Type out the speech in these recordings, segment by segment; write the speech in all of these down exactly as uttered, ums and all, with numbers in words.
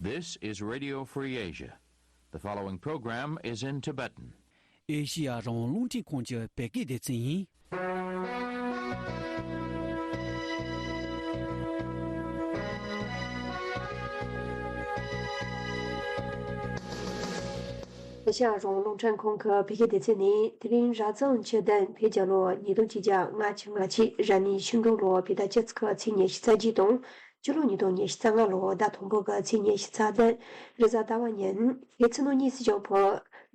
This is Radio Free Asia. The following program is in Tibetan. ཨེ་ཤི་ཡ་རང་དབང་རླུང་འཕྲིན་ཁང་གི་བོད་སྐད་སྡེ་ཚན་ཡིན། ཨེ་ཤ་ཡ་རང་དབང་རླུང་འཕྲིན་ཁང་གི་བོད་སྐད་སྡེ་ཚན་ནས། དེ་རིང་རབ་བྱུང་སྤྱི་ཟླ་བོད་རྒྱལ་ལོ་ཉིས་སྟོང་ཆིག་བརྒྱ་ལྔ་བཅུ་ང་གཅིག་རབ་གནས་ཤིང་འབྲུག་ལོ་བོད་ཟླ་བཅུ་གཅིག་པའི་ཚེས་ཉི་ཤུ་རྩ་བརྒྱད་དང་། སྤྱི་ལོ་ཉིས་སྟོང་ཉི་ཤུ་རྩ་ལྔ་ལོ་ཟླ་དང་པོ་གི་ཚེས་ཉི་ཤུ་རྩ་བདུན་རེས་གཟའ་ཟླ་བ་ཉིན། ཨེ་ཆི་ནང་གཉིས་སུ་བྱུང་བའི་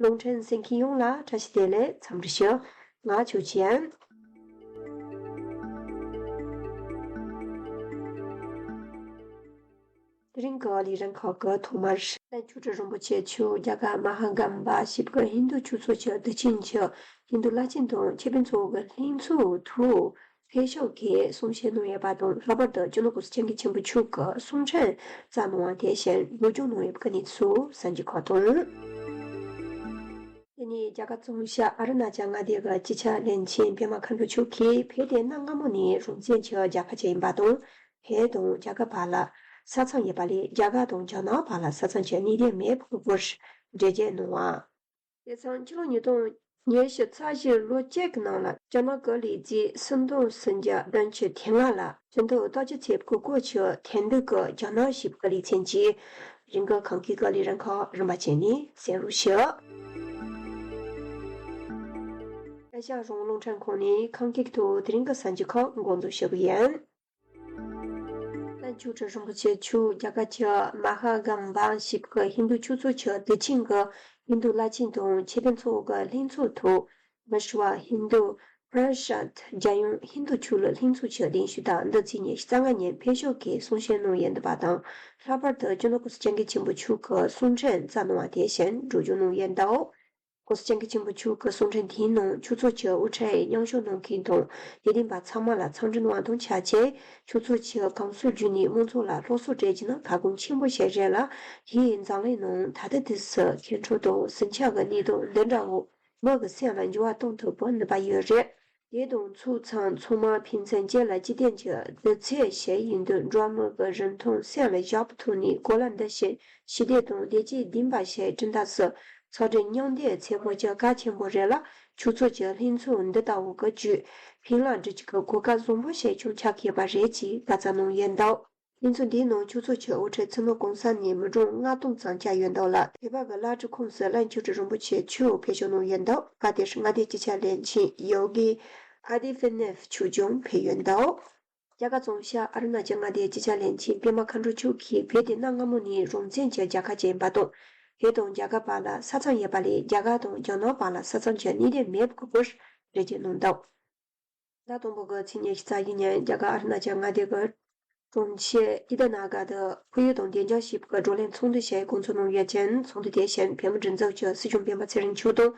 རླུང་འཕྲིན་གསན་མཁན་ཡོངས་ལ་བཀྲ་ཤིས་བདེ་ལེགས། འཚམས་འདྲི་ཞུ། ང་ཆོས་ཅན། དེ་རིང་གི་ལས་རིམ་ཁག་གི་ཐོག་མར། ལྷན་ཆོས་ཀྱི་རིན་པོ་ཆེ་མཆོག་རྒྱ་གར་མ་ཧཱ་གམ་པ་ཞེས་པའི་ཧིན་རྡུ་ཆོས་ཚོགས་ཀྱི་དུས་ཆེན་གྱི་ཧིན་རྡུ་བླ་ཆེན་དང་ཆོས་དཔོན་ཚོ་གི་ལྷན་ཚོགས་ཐོག་ཕེབས་ཞོག་གིས་གསུང་བཤད་གནང་ཡོད་པ་དང་། ལྷག་པར་དུ་སྤྱི་ནོར་༸གོང་ས་༸སྐྱབས་མགོན་ཆེན་པོ་མཆོག་གི་གསུང་འཕྲིན་བསྩལ་གནང་བ་དེ་བཞིན་སྒྲོག་སྦྱང་གནང་ཡོད་པའི་གནས་ཚུལ་གསན་རྒྱུ་ཁག་དང་། དེ་ནས་རྒྱ་གར་ཙུང་ཤ་ཨ་རུ་ན་ཅལ་མངའ་སྡེ་གི་སྤྱི་ཁྱབ་བློན་ཆེན་པད་མ་མཁའ་འགྲོ་མཆོག་གིས་བོད་དེ་གནའ་སྔ་མོ་ནས་རང་བཙན་གྱི་རྒྱལ་ཁབ་ཅིག་ཡིན་པ་དང་། བོད་དང་རྒྱ་གར་བར་ལ་ས་མཚམས་ཡོད་པ་ལས། རྒྱ་གར་དང་རྒྱ་ནག་བར་ལ་ས་མཚམས་ཀྱི་གནད་དོན་མེད་པའི་སྐོར་འགྲེལ་བརྗོད་གནང་བ། དེ་མཚམས་ཕྱི་ལོ་ཉིས་སྟོང་ཉི་ཤུ་རྩ་བཞི་ལོ་གཅིག་གི་ནང་ལ་རྒྱ་ནག་གི་ལུས་རྩལ་སུམ་སྟོང་སུམ་བརྒྱ་བདུན་ཅུ་དོན་ལྔ་ལ་སྤྱི་འཐུས་རྟགས་ཅན་ཚེ་སྐུ་སྐོར་གྱི་དོན་དུ་གི་རྒྱ་ནག་ཞེས་པའི་ལེ་ཚན་གྱི་རིང་གི་ཁམས་སྐད་ཀྱི་ལས་རིམ་ཁག་རིམ་པ་བྱས་ནས་གསན་རོགས་ཞུ། ཨེ་ཤ་ཡ་རང་དབང་རླུང་འཕྲིན་ཁང་ནས་ཁམས་སྐད་ཐོག་དེ་རིང་གི་གསར་འགྱུར་ཁག་འགོ་འཛུགས་ཞུ་གི་ཡིན། ལྷན་ཆོས་ཀྱི་རིན་པོ་ཆེ་མཆོག་རྒྱ་གར་གྱི་མ་ཧཱ་གམ་པ་ཞེས་པའི་ཧིན་རྡུ་ཆོས་ཚོགས་ཀྱི་དུས་ཆེན་གྱི་ཧིན་རྡུ་བླ་ཆེན་དང་ཆོས་དཔོན་ཚོ་གི་ལྷན་ཚོགས་ཐོག་བིཤ་ཝ་ཧིན་རྡུ་པྲི་ཤད། རྒྱལ་ཡོངས་ཧིན་རྡུ་ཆོས་ལུགས་ལྷན་ཚོགས་ཀྱི་གདན་ཞུ་དང་། འདི་ཚེས་ཉི་ཤུ་རྩ་ལྔ་ཉིན་ཕེབས་ཞོག་གིས་གསུང་བཤད་གནང་ཡོད་འདུག་པ་དང་། ལྷག་པར་དུ་སྤྱི་ནོར་༸གོང་ས་༸སྐྱབས་མགོན་ཆེན་པོ་མཆོག་གི་གསུང་འཕྲིན་བསྩལ་གནང་བ་དེ་བཞིན་སྒྲོག་སྦྱང་གནང་ཡོད་འདུག། ༸གོང་ས་༸སྐྱབས་མགོན་ཆེན་པོ་མཆོག་གི་གསུང་འཕྲིན་དེའི་ནང་ཆོས་ཚོགས་ཀྱི་དབུ་ཁྲིད་མཉམ་ཞུགས་གནང་མཁན་དང་དད་ལྡན་པ་ཚང་མ་ལ་འཚམས་འདྲི་གནང་བ་དང་ཆབས་ཅིག། ཆོས་ཚོགས་ཀྱི་གོང་ཚུལ་བརྒྱུད་ནས་མང་ཚོགས་ལ་སློབ་གསོ་སྤྲད་རྒྱུ་ནི་ཁ་སྐོང་ཆེན་པོ་ཞིག་རེད་ལ། དེའི་འཛམ་གླིང་ནང་ད་ལྟ་དུས་སུ་ཁེར་ཕྲུག་དང་ཟིང་ཆ་གི་གནད་དོན་འདི་འདྲ་བོ་མི་གི་སེམས་ལ་འགྱུར་བ་གཏོང་ཐུབ་པའི་ནུས་པ་ཡོད་རེད། དེ་དང་ཕྱོགས་མཚུངས་ཚང་མ་ཕན་ཚུན་གཅིག་ལ་གཅིག་བརྟེན་གྱི་དུས་ཚོད་ཞིག་ཡིན་དུས། འགྲོ་བ་མི་གི་རིན་ཐང་སེམས་ལ་བཞག་པའི་ཐོག་ནས་གོ་ལ་འདི་བཞིན་ཞི་བདེ་དང་བདེ་སྐྱིད་ལྡན་པ་ཞིག་བསྐྲུན་ཐབས་སུ་ཚོགས་སྒྲིག་མཉམ་འདེགས་བྱེད་དགོས་རྒྱུ་གལ་ཆེན་པོ་རེད་ལ། ཆོས་ཚོགས་ཀྱི་ལྷན་ཚོགས་འདི་ལྟ་བུ་གི་བརྒྱུད་ཕན་ལག་སྒྲུབ་ཀྱི་གོ་སྐབས་བཟང་པོ་ཞིག་ཀྱང་ཆགས་ཀྱི་ཡོད་པ་རེད་ཅེས་བཀའ་སྩལ་གནང་ཡོད་འདུག། ལྷན་ཚོགས་འདིའི་ནང་ཆོས་ཚོགས་ཀྱི་དབུ་ཁྲིད་ཚུལ་ཁྲིམས་གོང་ས་ནས་མི་གྲངས་ལྔ་སྟོང་ཙམ་བཅར་ཡོད་འདུག་ལ། བོད་པ་གི་བླ་སྤྲུལ་ཁོངས་སུ་ལྷན་ཆོས་ཀྱི་རིན་པོ་ཆེ་མཆོག་ཕེབས་ཞུགས་གནང་ཡོད་འདུག། སྐབས་དེར་མངའ་སྡེའི་སྤྱི་ཁྱབ་བློན་ཆེན་ཡོ་གི་ཨ་དི་ཕེ་ནེབ་མཆོག་ཀྱང་ཕེབས་ཡོད་འདུག། རྒྱ་གར་ཙུང་ཤ་ཨ་རུ་ན་ཅལ་མངའ་སྡེའི་སྤྱི་ཁྱབ་བློན་ཆེན་པད་མ་མཁའ་འགྲོ་མཆོག་གིས་བོད་དེ་གནའ་སྔ་མོ་ནས་རང་བཙན་གྱི་རྒྱལ་ཁབ་ཅིག་ཡིན་པ་དང་། བོད་དང་རྒྱ་གར་བར་ལ་ས་མཚམས་ཡོད་པ་ལས། རྒྱ་གར་དང་རྒྱ་ནག་བར་ལ་ས་མཚམས་ཀྱི་གནད་དོན་མེད་པའི་སྐོར་འགྲེལ་བརྗོད་གནང་འདུག། ཟླ་དང་པོ་གི་ཚེས་ཉི་ཤུ་རྩ་བཞི་ཉིན་རྒྱ་གར་ཨ་རུ་ན་ཅལ་མངའ་སྡེ་གི་གྲོང་ཁྱེར་ཨི་ཏ་ན་གར་དུ་ཁོར་ཡུག་དང་བདེ་འཇགས་ཞེས་པའི་བགྲོ་གླེང་ཚོགས་འདུ་ཞིག་འགོ་འཛུགས་གནང་ཡོད་ཅིང་། ཚོགས་འདུ་དེ་བཞིན་བོད་མིའི་སྒྲིག་འཛུགས་ཀྱི་སྲིད་སྐྱོང་སྤེན་པ་ཚེ་རིང་མཆོག་དང་།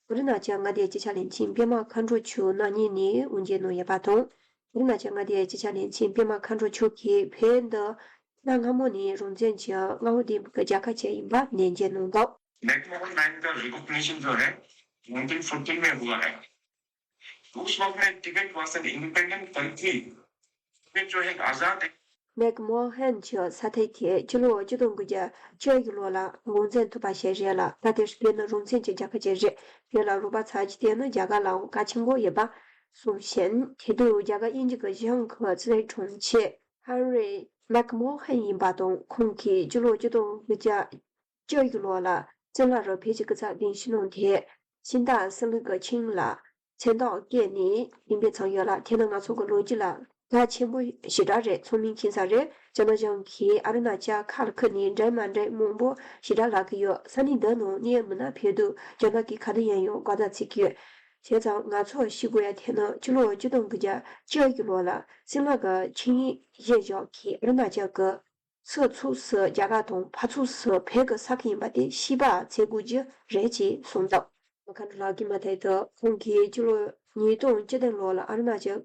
ཨ་རུ་ན་ཅལ་མངའ་སྡེའི་སྤྱི་ཁྱབ་བློན་ཆེན་པད་མ་མཁའ་འགྲོ་མཆོག་རྣམ་གཉིས་ནས་དབུ་འབྱེད་གནང་ཡོད་པ་དང་། ཨ་རུ་ན་ཅལ་མངའ་སྡེའི་སྤྱི་ཁྱབ་བློན་ཆེན་པད་མ་མཁའ་འགྲོ་མཆོག་གིས་བོད་འདི་གནའ་སྔ་མོ་ནས་རང་བཙན་གྱི་མངའ་འོག་ལྡན་པའི་རྒྱལ་ཁབ་ཅིག་ཡིན་པ་ནན་བརྗོད་གནང་འདུག། McMahon line का रिकॉग्निशन जो है nineteen fourteen में हुआ है। उस वक्त में Tibet was an independent country. Tibet जो है एक आजाद मैकमोहन གྱི་ས་ཐིག་དེ་སྤྱི་ལོ་ཆིག་སྟོང་དགུ་བརྒྱ་བཅུ་བཞི་ལོ་ལ་ངོས་འཛིན་ཐུབ་པ་ཞིག་རེད་ལ། ད་ལྟའི་བོད་ནི་རང་བཙན་གྱི་རྒྱལ་ཁབ་ཅིག་རེད། བོད་ལ་རོགས་པ་ཚ་རྒྱུ་དེ་ནི་རྒྱ་གར་ལའང་གལ་ཆེན་པོ་ཡོད་པ་གསུངས་ཤིང་། དེ་དུས་རྒྱ་གར་དབྱིན་ཇི་གི་གཞུང་གི་རྩིས་རིག་དྲུང་ཆེ་ཧན་རི་མེག་མོ་ཧན་ཡིན་པ་དང་། ཁོང་གིས་སྤྱི་ལོ་ཆིག་སྟོང་དགུ་བརྒྱ་བཅུ་བཞི་ལོ་ལ་བཙན་ལ་རུ་བོད་ཀྱི་སྐུ་ཚབ་གདན་ཞུ་གནང་སྟེ། ཤིང་སྟག་སྲིན་ལུག་གི་ཁྱིམ་ལ་མཚན་རྟགས་བཀོད་ནས་གདན་འདྲེན་བྱུང་ཡོད་ལ། དེ་ནི་ང་ཚོ་གི་ལོ་རྒྱུས་ལ་གལ་ཆེན་པོ་ཞེ་དྲག་རེད། ཚང་མས་མཁྱེན་གསལ་རེད། རྒྱ་ནག་གཞུང་གིས་ཨ་རུ་ན་ཅལ་ཁ་ལ་ཁུར་ནས་འདྲ་མི་འདྲ་མང་པོ་ཞེ་དྲག་ལབ་ཀྱི་ཡོད། ས་གནས་འདི་ནང་གནས་མི་སྣ་ཕེབས་དུས་རྒྱ་ནག་གིས་ག་དུས་ཡིན་ཡང་དགག་རྟགས་བྱེད་ཀྱི་ཡོད། བྱས་ཙང་ང་ཚོས་ཤེས་དགོས་ཡ་དེ་ནི་སྤྱི་ལོ་ཆིག་སྟོང་དགུ་བརྒྱ་བཅུ་བཞི་ལོ་ལ་སྲིན་ལག་གི་ཆིངས་ཡིག་བཞེས་ཞོར་གྱི་ཨ་རུ་ན་ཅལ་གྱི་ཕྱོགས་ཕྱོགས་སུ་རྒྱ་གར་དང་ཕར་ཕྱོགས་སུ་བོད་ཀྱི་ས་ཁུལ་ཡིན་པ་དེ་ཤེས་པ་བྱེད་དགོས་རྒྱུ་རེད་ཅེས་གསུངས་འདུག། མཁའ་འགྲོ་ལགས་ཀྱིས་མ་མཐའ་དུ་ཁོང་གིས་སྤྱི་ལོ་ཉིས་སྟོང་བཅུ་བདུན་ལོ་ལ་ཨ་རུ་ན་ཅལ་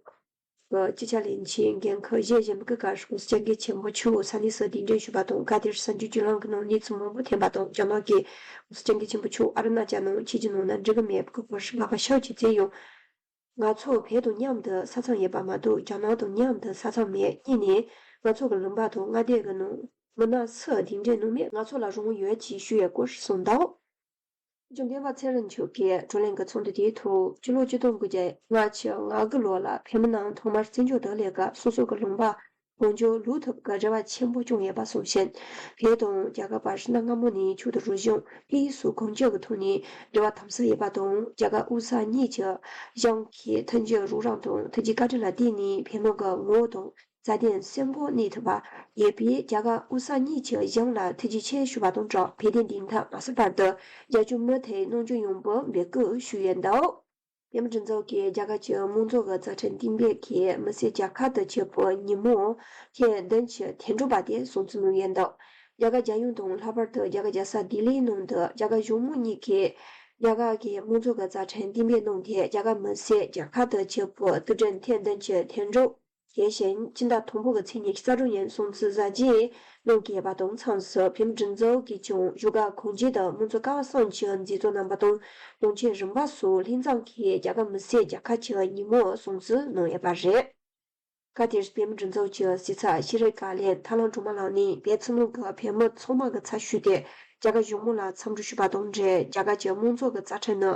གྱི་སྤྱི་ཁྱབ་བློན་ཆེན་འགན་འཁུར་བཞེས་བཞིན་པའི་སྐབས་སུ་༸གོང་ས་༸སྐྱབས་མགོན་ཆེན་པོ་མཆོག་ས་གནས་སུ་གདན་འདྲེན་ཞུས་པ་དང་། སྐབས་དེར་གསར་འགྱུར་བརྒྱུད་ལམ་གྱི་ནང་གནས་ཚུལ་མང་པོ་ཐོན་པ་དང་། རྒྱ་ནག་གིས་༸གོང་ས་༸སྐྱབས་མགོན་ཆེན་པོ་མཆོག་ཨ་རུ་ན་ཅལ་ནང་ཆིབས་བསྒྱུར་གནང་ན་འགྲིག་གི་མེད་པའི་སྐོར་དགག་པ་ཤུགས་ཆེ་བྱས་ཡོད། ང་ཚོ་བོད་དང་མཉམ་དུ་ས་མཚམས་ཡོད་པ་མ་གཏོགས་རྒྱ་ནག་དང་མཉམ་དུ་ས་མཚམས་མེད། གཉིས་ནས་ང་ཚོ་གི་ལུང་པ་དང་མངའ་སྡེ་གི་ནང་ མི་སྣ་སུ་གདན་འདྲེན་གནང་མེད་ང་ཚོ་ལ་རང་དབང་ཡོད་ཅེས་ཞུ་ཡས་སྐོར་གསུངས་འདུག། བཅོམ་ལྡན་པ་ཚེ་རིང་མཆོག་གིས་བགྲོ་གླེང་གི་ཚོགས་འདུ་དེའི་ཐོག་སྤྱི་ལོ་ཆིག་སྟོང་དགུ་བརྒྱ་ལྔ་བཅུ་ང་དགུ་ལོ་ལ་བོད་མི་རྣམས་ཐོག་མར་བཙན་བྱོལ་དུ་སླེབས་སྐབས་སོ་སོ་གི་ལུང་པ་གང་མགྱོགས་ལོག་ཐུབ་ཀྱི་རེ་བ་ཆེན་པོ་བསྐྱངས་ཡོད་པ་གསུངས་ཤིང་། བོད་དང་རྒྱ་གར་བར་གནའ་སྔ་མོ་ནས་ཆོས་དང་རིག་གཞུང་སྐད་ཡིག་སོགས་གང་ཅི་གི་ཐོག་ནས་འབྲེལ་བ་དམ་ཟབ་ཡོད་པ་དང་། རྒྱ་གར་དབུས་གཙང་གཉིས་ཀྱི་གཞུང་གི་མཐུན་སྒྲིལ་རོགས་རམ་དང་ཐུགས་རྗེ་བཀའ་དྲིན་ལ་བརྟེན་ནས་བོད་མི་གི་ངོ་བོ་དང་། རྩ་དོན་སེམས་ཁོང་གནས་ཐུབ་པ་ཡོད་པས། རྒྱ་གར་དབུས་གཙང་གཉིས་ཀྱི་གཞུང་ལ་ཐུགས་རྗེ་ཆེ་ཞུ་བ་དང་སྦྲགས། བོད་དོན་བདེན་མཐའ་མ་ཟིན་བར་དུ་རྒྱབ་སྐྱོར་མུ་མཐུད་གནང་རྒྱུ་ཡིན་པའི་འབོད་སྐུལ་ཞུས་ཡོད་འདུག། བོད་མིའི་སྒྲིག་འཛུགས་ཀྱིས་རྒྱ་གར་གྱི་དམངས་གཙོ་གི་རྩ་ཁྲིམས་གཏན་འབེབས་ཀྱིས་མི་སེར་རྒྱལ་ཁབ་ཏུ་ཆིབས་པའི་ཉིན་མོ་ཐེངས་བདུན་གྱིས་ཐལ་འགྲོ་བ་དེ་སྲུང་བརྩི་གནང་ཡོད་འདུག། རྒྱ་གར་རྒྱལ་ཡོངས་དང་ལྷག་པར་དུ་རྒྱ་གར་རྒྱལ་ས་ལྡི་ལིའི་ནང་དུ་རྒྱ་གར་གཞུང་མང་གཉིས་ཀས་རྒྱ་གར་གྱི་དམངས་གཙོ་གི་རྩ་ཁྲིམས་གཏན་འབེབས་གནང་སྟེ། རྒྱ་གར་མི་སེར་རྒྱལ་ཁབ་ཏུ་ཆིབས་པའི་དུས་དྲན་ཐེངས་བདུན་གྱིས་ཐལ་འགྲོ། དེ་བཞིན་ཕྱི་ཟླ་དང་པོ་གི་ཚེས་ཉི་ཤུ་རྩ་དྲུག་ཉིན་སྲུང་བརྩི་གཟབ་རྒྱས་གནང་གི་ཡོད་པ་དང་། མཚམས་སུ་བོད་མིའི་སྒྲིག་འཛུགས་ཀྱིས་ཀྱང་བཞུགས་སྒར་གངས་ཅན་དུ་དམངས་གཙོ་ཀ་བ་གསུམ་གྱི་མཛད་གཙོ་རྣམ་པ་དང་དོན་གཅོད་རིམ་པ་སོགས་ལྷན་འཛོམས་ཀྱིས་རྒྱ་གར་མི་སེར་རྒྱལ་ཁབ་ཀྱི་ཉིན་མོ་སྲུང་བརྩི་གནང་ཡོད་པ་རེད། སྐབས་དེར་བོད་མིའི་སྒྲིག་འཛུགས་ཀྱི་སྲིད་ཚབ་ཤེས་རིག་བཀའ་བློན་ཐར་ལམ་སྒྲོལ་མ་ལགས་ནས་བོད་ཕྱི་ནང་གི་བོད་མི་ཚང་མ་གི་ཚབ་ཞུས་ཏེ་རྒྱ་གར་གཞུང་མང་ལ་འཚམས་འདྲི་ཞུས་པ་དང་འབྲེལ། རྒྱ་གར་གྱི་དམངས་གཙོ་གི་རྩ་ཁྲིམས་ནི་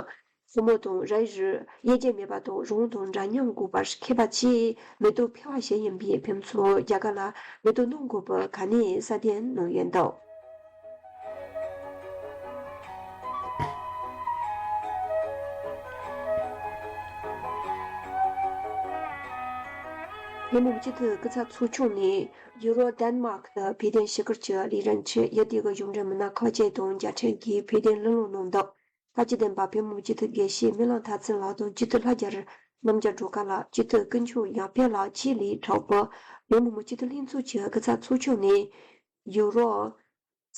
ཕོ་མོ་དང་རིགས་རུས་དབྱེ་འབྱེད་མེད་པ་དང་རང་དབང་དང་འདྲ་མཉམ་དགོས་པར་འཁེལ་བ་བཅས་མི་ཐོག་ཕལ་བ་ཞིག་ཡིན་པས། བོད་མི་ཚོ་རྒྱ་གར་ལ་མི་ཐོག་གནང་དགོས་པའི་གལ་གནད་སྲ་བརྟན་གནང་ཡོད་འདུག། བོད་མི་མང་སྤྱི་འཐུས་སྐུ་ཚབ་ཚོགས་ཆུང་ནས་ཡུ་རོབ་ཌེན་མཱག་ཏུ་བོད་དོན་ཞུ་སྐུལ་གྱི་ལས་རིམ་ཁྲོད་ཡུལ་དེ་གི་གཞུང་འབྲེལ་མི་སྣ་ཁག་ཅིག་དང་རྒྱལ་ཕྲན་གྱི་བོད་དོན་བློན་སློབ་གནང་འདུག། ཐུགས་རྗེ་ལྡན་པ་བོད་མི་མང་སྤྱི་འཐུས་དགེ་བཤེས་སྨོན་ལམ་མཐར་ཕྱིན་ལགས་དང་སྤྱི་འཐུས་ལྷ་རྒྱལ་རྣམ་རྒྱལ་སྒྲོལ་དཀར་ལགས། སྤྱི་འཐུས་དཀོན་མཆོག་ཡར་འཕེལ་ལགས་བཅས་ལས་གྲགས་པའི་བོད་མི་མང་སྤྱི་འཐུས་ལྷན་ཚོགས་ཀྱི་སྐུ་ཚབ་ཚོགས་ཆུང་ནས་ཡུ་རོབ་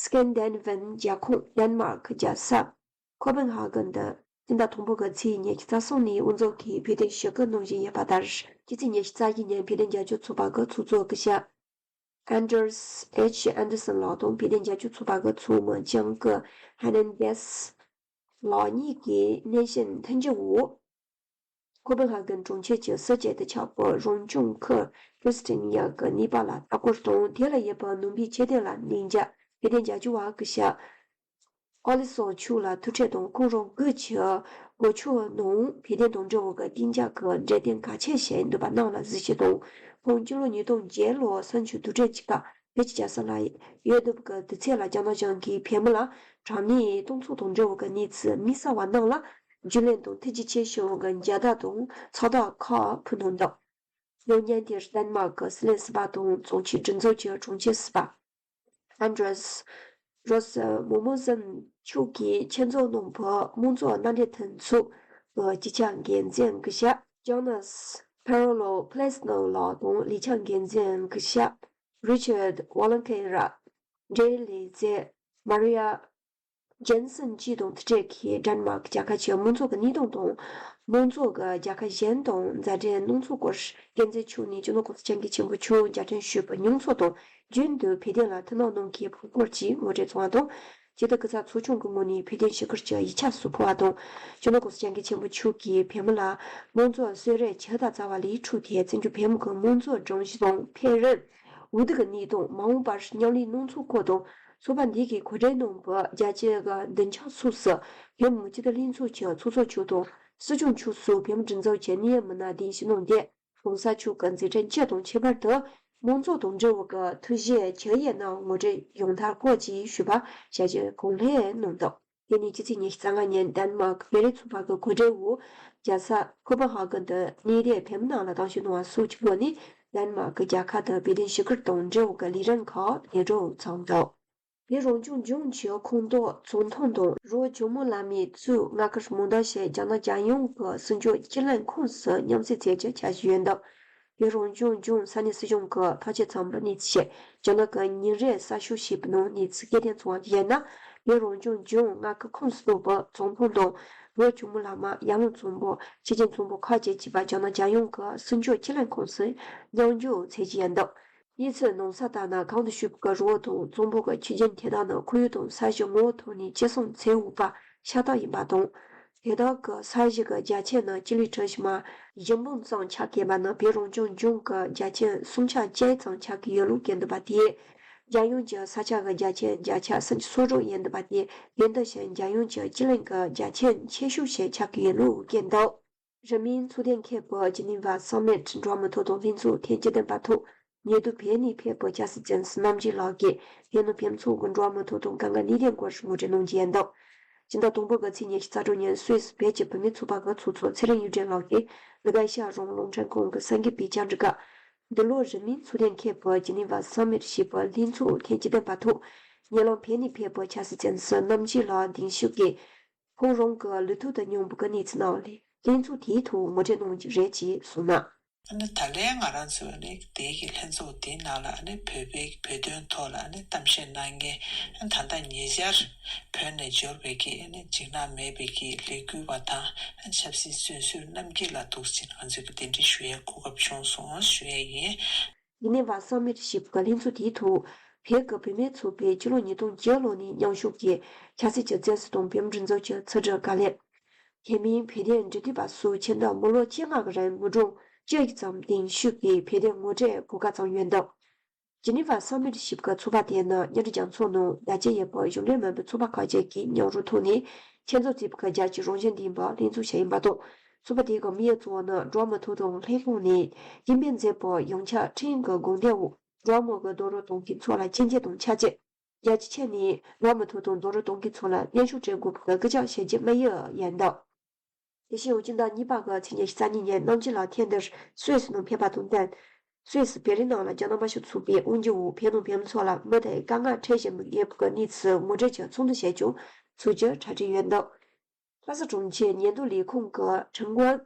སྐན་ཌི་ནེ་ཝི་ཡན་རྒྱལ་ཁོངས་ཌེན་མཱག་རྒྱལ་ས་ཁོ་པན་ཧ་གན་དུ་སྤྱི་ཟླ་དང་པོ་གི་ཚེས་ཉི་ཤུ་རྩ་གསུམ་ནས་དབུ་འཛུགས་ཀྱིས་བོད་དོན་ཞུ་སྐུལ་གནང་བཞིན་ཡོད་པ་ལྟར། སྤྱི་ཚེས་ཉི་ཤུ་རྩ་བཞི་ཉིན་བོད་དོན་རྒྱབ་སྐྱོར་ཚོགས་པ་གི་ཚོགས་གཙོ་སྐུ་ཞབས་ཨན་ཌར་སི་ཨེཆ་ཨན་ཌར་སན་ལགས་དང་བོད་དོན་རྒྱབ་སྐྱོར་ཚོགས་པ་གི་ཚོགས་མི་ལྕམ་སྐུ་ཧེ་ནན་ཌེ་སི་ལགས་གཉིས་ཀྱིས་སྣེ་ཤན་མཐུན་འགྱུར་འོག་ཁོ་པན་ཧ་གན་གྲོང་ཁྱེར་གྱི་སྲིད་བྱུས་དང་ཆབས་ཅིག་རང་སྐྱོང་ཁུལ་ཀི་རི་སི་ཏི་ནི་ཡ་གི་གནས་བབ་ལ་ལྟ་སྐོར་དང་། དེ་ལ་ཡོད་པའི་ནང་པའི་ཆོས་དོན་ལ་གནས་མཇལ། བོད་དོན་རྒྱབ་སྐྱོར་བ་སྐུ་ཞབས་ཨོ་ལི་སོ་མཆོག་ལ་ཐུག་འཕྲད་དང་། ཁོང་རང་སྒེར་གྱི་གོ་ཆོད་ནང་བོད་དོན་དང་འབྲེལ་བའི་གཏན་འཇགས་ཀྱི་འབྲེལ་ལྡན་གལ་ཆེ་ཞིག་ཡིན་འདུག་པ་གནང་ལ་གཟིགས་ཞིབ་དང་། ཁོང་སྤྱི་ལོ་ཉིས་སྟོང་བརྒྱད་ལོར་གསུམ་བཅུའི་དུས་དྲན་གྱི་སྐབས་བོད་ཀྱི་རྒྱལ་ས་ལ་ཡོད་འདུག་གི་དུས་ཚོད་ལ་རྒྱ་ནག་གཞུང་གིས་བོད་མི་ལ་དྲག་གནོན་གཏོང་ཚུལ་དང་འབྲེལ་བའི་གནས་ཚུལ་དམིགས་བསལ་བ་རྣམས་ལ་རྒྱུས་ལོན་དང་ཐུགས་རྗེ་ཆེ་ཞུ་བའི་མཇལ་དར་དང་ཚགས་དར་ཁག་ཕུལ་གནང་འདུག། ལོ་ཉིན་དེར་ཌེན་མཱག་གི་སྲིད་བློན་ཟུར་པ་དང་གཙོ་ཆེ་སྒྲིག་འཛུགས་ཀྱི་དྲུང་ཆེ་ཟུར་པ་ཨན་ཌྲེ་སི་རོ་སི་མོ་མོ་ཟན་མཆོག་གིས་ཆེད་འཛུགས་གནང་བའི་དམངས་གཙོ་མནའ་འབྲེལ་མཐུན་ཚོགས་ཀྱི་སྤྱི་ཁྱབ་འགན་འཛིན་སྐུ་ཞབས་ཇོ་ནཱས་ཕེ་རོ་ལོ་པི་ལེ་སི་ནོ་ལགས་དང་ལས་ཁྱབ་འགན་འཛིན་སྐུ་ཞབས་རི་ཆར་ཌི་ཝོ་ལན་ཁེ་ར། འབྲེལ་ཡོད་ལས་བྱེད་མ་རི་ཡ་ཇན་སན་བཅས་དང་ཐུག་འཕྲད་ཀྱིས་ཌེན་མཱག་རྒྱལ་ཁབ་ཀྱི་དམངས་གཙོ་གི་གནས་སྟངས་དང་། དམངས་གཙོ་གི་རྒྱལ་ཁབ་གཞན་དང་མཛའ་འབྲེལ་གནང་ཚུལ་སྐོར་འགན་འཛིན་མཆོག་ནས་སྤྱི་ནོར་གོང་ས་སྐྱབས་མགོན་ཆེན་པོ་མཆོག་མཇལ་འཕྲད་ཞུས་པའི་མྱོང་ཚོར་དང་། རྒྱུན་དུ་བོད་དོན་ལ་ཐུགས་སྣང་གནང་མཁན་ཕོགས་སྐོར་གྱི་ངོ་སྤྲོད་གནང་བ་དང་། སྤྱི་འཐུས་སྐུ་ཚབ་ཚོགས་ཆུང་གི་ངོས་ནས་བོད་དོན་ཞུ་སྐུལ་གྱི་ཡིག་ཆ་སོགས་ཕུལ་བ་དང་། སྤྱི་ནོར་གོང་ས་སྐྱབས་མགོན་ཆེན་པོ་མཆོག་གིས་བོད་མི་ལ་དམངས་གཙོ་གསོལ་རས་ཇི་ལྟར་བསྩལ་བ་ལས་འཕྲོས་ཏེ། བཙན་བྱོལ་བོད་མི་གི་དམངས་གཙོ་སྒྲོམ་གཞི་དང་འཕེལ་རིམ། འོས་བསྡུ་གི་གནས་སྟངས། མ་འོངས་པར་མཉམ་ལས་གནང་ཚུལ་སྐོར་དང་། ཚོགས་པ་འདི་གིས་གོ་སྒྲིག་གནང་བའི་རྒྱལ་སྤྱི་གི་མདུན་ཕྱོགས་སོགས་སུ་བོད་མི་མང་སྤྱི་འཐུས་ལྷན་ཚོགས་ཀྱི་ཚོགས་གཙོ་མཆོག་དང་སྲིད་སྐྱོང་མཆོག་སོགས་བོད་མིའི་སྒྲིག་འཛུགས་ཀྱི་གནད་ཡོད་མི་སྣ་གདན་ཞུ་གནང་སྟེ། གོང་ས་མཆོག་གི་མཛད་འཕྲིན་སྤྱི་དང་ཁྱད་པར་དུ་དམངས་གཙོ་དང་འབྲེལ་བའི་ཐུགས་བཞེད་ཇི་ཡོད་རྣམས་ངོ་སྤྲོད་ཡང་དག་སྐོར་གྱིས་ཞུས་པ་ཞལ་བཞེས་གང་ལེགས་གནང་འདུག། དེ་ནས་ཕྱི་ཚེས་ཉི་ཤུ་རྩ་ལྔ་ཉིན་ཌེན་མཱག་མི་རིགས་ཚོགས་པ་གི་གོ་སྒྲིག་འོག་རྒྱལ་ས་ཁོ་པན་ཧ་གན་དུ་གནས་སྡོད་བོད་མི་རྣམས་ལ་གདན་ཞུ་གནང་བ་སོགས་ཀྱི་སྒོ་ནས་ཌེན་མཱག་གི་རྒྱལ་ཁབ་ཏུ་བོད་དོན་ཞུ་སྐུལ་དང་འབྲེལ་བའི་ལས་རིམ་ཁག་སླེབས་འགྲོ་ཚར་འདུག། བོད་རང་སྐྱོང་ལྗོངས་ཀྱི་ཁོངས་གཏོགས་ཙུང་ཐུང་དང་རི་བོ་ཇོ་མོ་བླ་མའི་གཙོས་མངའ་ཁུལ་མང་དག་ཞིག་རྒྱ་ནག་རྒྱལ་ཡོངས་ཀྱི་སྲིད་སྐྱོང་སྤྱི་བློན་ཁོངས་སུ་མཉམ་བསྲེས་མཛད་རྒྱུའི་འཆར་གཞི་ཡོད་འདུག། བོད་རང་སྐྱོང་ལྗོངས་ས་གནས་སྲིད་གཞུང་གིས་ཐག་བཅད་ཚར་བའི་གནས་ཚུལ་ཞིག་རྒྱ་ནག་གི་ཉིན་རེའི་གསར་ཤོག་ཞིག་གི་ནང་གནས་ཚུལ་སྐད་འཐེན་སོང་བ་ཡིན་ན། བོད་རང་སྐྱོང་ལྗོངས་མངའ་ཁུལ་ཁོངས་སུ་གཏོགས་པའི་ཙུང་ཐུང་དང་རི་བོ་ཇོ་མོ་བླ་མ། ཡར་ཀླུང་གཙང་པོ། ཆུ་ཆེན་གཙང་པོ་ཁག་བཅས་ཀྱི་བར་རྒྱ་ནག་རྒྱལ་ཡོངས་ཀྱི་སྲིད་སྐྱོང་སྤྱི་བློན་ཁོངས་སུ་མཉམ་འཇུག་མཛད་རྒྱུ་ཡིན་འདུག། གནས་ཚུལ་གནམ་ས་ལྟར་ན། གོང་དུ་ཞུས་པའི་རི་བོ་དང་གཙང་པོ་གི་ཆུ་རྒྱུན་དེ་དག་ནི་ཁོར་ཡུག་དང་ས་གཞི་ངོ་བོའི་ཐོག་ནས་སྤྱི་བསམ་འཚོལ་དགོས་པ་ཤ་སྟག་ཡིན་པ་དང་། དེ་དག་གི་ས་གཞི་གི་རྒྱ་ཁྱོན་ནི་སྤྱི་ལེ་གྲུ་བཞི་མ་བཞི་འབུམ་ཙམ་ཆགས་ཀྱི་ཡོད་པ་ནི་བོད་རང་སྐྱོང་ལྗོངས་ཀྱི་རྒྱ་ཁྱོན་སུམ་ཆ་བརྒྱད་ཙམ་ཆགས་ཀྱི་ཡོད་ལུགས་བཀོད་འདུག་པ་དེས། རྒྱལ་ཡོངས་ཀྱི་ས་ཆ་གི་རྒྱ་ཁྱོན་བརྒྱ་ཆ་སུམ་ཅུ་སོ་དྲུག་ཡིན་འདུག་པ་དེ་དེ་འདི་བཞིན་རྒྱལ་ཡོངས་ཀྱི་སྤྱི་གླིང་གི་རྒྱ་ཁྱོན་ཆེ་ཤོས་ཤིག་ཆགས་ཀྱི་ཡོད་ལུགས་བཀོད་འདུག། རིང་མིན་ཚོགས་ཐེངས་ཁེ་པོ་ཇི་ནི་ཝ་སམ་མིཊ་འགྲོ་བ་མིའི་ཐོབ་ཐང་ལྷན་ཚོགས་ཐེངས་བཅུ་བདུན་པ་ཐོག་ཉེ་དུ་བོད་ནས་ཕེབས་པའི་ཆབ་སྲིད་བཙོན་ཟུར་རྣམ་རྒྱལ་ལགས་ཀྱིས་བོད་ནང་བོད་མི་ཚོ་གི་འགྲོ་བ་མིའི་ཐོབ་ཐང་དཀའ་ངལ་གནད་དོན་སྐོར་ངོ་སྤྲོད་གནང་རྒྱུ་ཡིན་འདུག། སྤྱི་ཟླ་དང་པོ་གི་ཚེས་ཉི་ཤུ་རྩ་དྲུག་ཉིན་སུད་སི་བོད་ཀྱི་བུད་མེད་ཚོགས་པ་གི་ཚོགས་གཙོ་ཚེ་རིང་གཡུ་སྒྲོན་ལགས་ཀྱིས་ལི་ག་ཤ་རོང་རླུང་འཕྲིན་ཁང་གི་གསར་འགོད་པའི་བཅར་འདྲི་སྐབས། འདི་ལོ་རིང་མིན་ཚོགས་ཐེངས་ཁེ་པོ་ཇི་ནི་ཝ་སམ་མིཊ་ཞེས་པའི་ལྷན་ཚོགས་ཐེངས་བཅུ་བདུན་པ་ཐོག་ཉེ་ལམ་བོད་ནས་ཕེབས་པའི་ཆབ་སྲིད་བཙོན་ཟུར་རྣམ་རྒྱལ་ལགས་གདན་ཞུས་ཀྱིས། ཁོང་རང་གི་ལུས་ཐོག་དང་མཉམ་པོ་གི་གནས་ཚུལ་རྣམས་ལྷན་ཚོགས་དེའི་ཐོག་ངོ་སྤྲོད་གནང་རྒྱུ་རེད་ཅེས་གསུངས་གནང་། ཨ་ནི་ད་ལན་ང་རང་ཚོས་ནི་དེའི་གི་ལྷན་ཚོགས་དེའི་ནང་ལ་ཨ་ནི་བོད་པའི་བོད་དོན་ཐོག་ལ་ཨ་ནི་གཏམ་བཤད་གནང་མཁན་ཨ་ནི་ད་ལྟ་ཉེ་ཆར་བོད་ནས་འབྱོར་བའི་གི་ཨ་ནི་འཇིགས་སྣང་མེད་པའི་གི་ལས་འགུལ་བ་དང་ཨ་ནི་ཆབ་སྲིད་བཙོན་ཟུར་རྣམ་རྒྱལ་ལགས་འདུག་ཟེར་ང་ཚོས་གི་གདན་འདྲེན་ཞུ་ཡའི་གོ་སྐབས་བྱུང་སོང་ཞུ་ཡས་ཡིན། ཇི་ནི་ཝ་སམ་མིཊ་ཞེས་པའི་ལྷན་ཚོགས་དེའི་ཐོག་བོད་ཀྱི་བུད་མེད་ཚོགས་པས་ཕྱི་ལོ་ཉིས་སྟོང་བརྒྱད་ལོ་ནས་མཉམ་ཞུགས་ཀྱིས་ཆབ་སྲིད་ཀྱི་བཙོན་ཟུར་དང་བོད་མི་སྒྲིག་འཛུགས་ཀྱི་ཚོགས་སྒྲིག་བཀའ་བློན། དེ་མིན་བོད་དོན་འབྲེལ་མཐུད་པ་སོགས་ཕྱི་ཟླ་མི་ལོ་བཅོ་ལྔ་གི་རིང་དངུལ་སྒྲོན་བཅུ་ཙམ་གདན་ཞུས་ཀྱིས་བོད་དོན་ངོ་སྤྲོད་གོ་སྐབས་བཟང་ཡོད་འདུག། ཇི་ནི་ཝ་སམ་མིཊ་ཞེས་པའི་ཚོགས་པ་དེ་ནི་མཉམ་འབྲེལ་རྒྱལ་ཚོགས་ནང་རྒྱ་ཆེ་ཡོད་པའི་གཞུང་འབྲེལ་མིན་པའི་ཚོགས་པ་ཁག་ཅིག་གི་མཉམ་རུབ་ཐོག་ནས་ཆེད་འཛུགས་བྱས་པའི་རྒྱལ་སྤྱིའི་རང་བཞིན་ལྡན་པའི་ལྷན་ཚོགས་ཤིག་ཡིན་པ་དང་། ཚོགས་པ་དེ་གི་དམིགས་ཡུལ་གཙོ་བོ་ནི་འགྲོ་བ་མིའི་ཐོབ་ཐང་ལྷན་ཁང་ནས་གཏན་འབེབས་མཛད་པའི་ཡོངས་ཁྱབ་ཁྲིམས་ཀྱི་དགོངས་དོན་འོག་འགྲོ་བ་མི་གི་རྡོག་རོལ་གཏོང་མཁན་ཚོ་ལ་སྐྱོན་བརྗོད་དང་ཆབས་ཅིག་རྒྱལ་སྤྱིའི་ཆ་ནས་འགྲོ་བ་མིའི་ཐོབ་ཐང་རྡོག་རོལ་གཏོང་མཁན་ཚོ་ལ་གནོན་ཤུགས་སྤྲད་དགོས་པའི་སྐུལ་ལྕག་བྱེད་རྒྱུའི་དམིགས་ཡུལ་ཡིན་འདུག། དེ་བཞིན་སྤྱི་ཟླ་གཉིས་པ་གི་ཚེས་ཉི་ཤུ་རྩ་གཉིས་ཉིན་རྣམ་རྒྱལ་ལགས་ཐེངས་འདིར་སུད་སི་ནང་ཕེབས་པ་དང་བསྟུན། སུད་སི་པེ་རི་ནང་ལ་རྒྱ་ནག་དམར་ཤོག་ཚོགས་པའི་དབང་སྒྱུར་འོག་བོད་ནང་བོད་མི་ཚོ་ལ་མུ་མཐུད་དཀའ་ངལ་འཕྲད་བཞིན་ཡོད་པའི་གནས་ཚུལ་ངོ་སྤྲོད་ཀྱི་ཚོགས་འདུ་ཞིག་ཀྱང་ཚོགས་རྒྱུའི་གྲ་སྒྲིག་ཡོད་འདུག། ལྷ་ས་གྲོང་ཁྱེར་ཉེན་རྟོག་ལས་ཁུངས་ཀྱི་ཁྲིམས་ཁང་།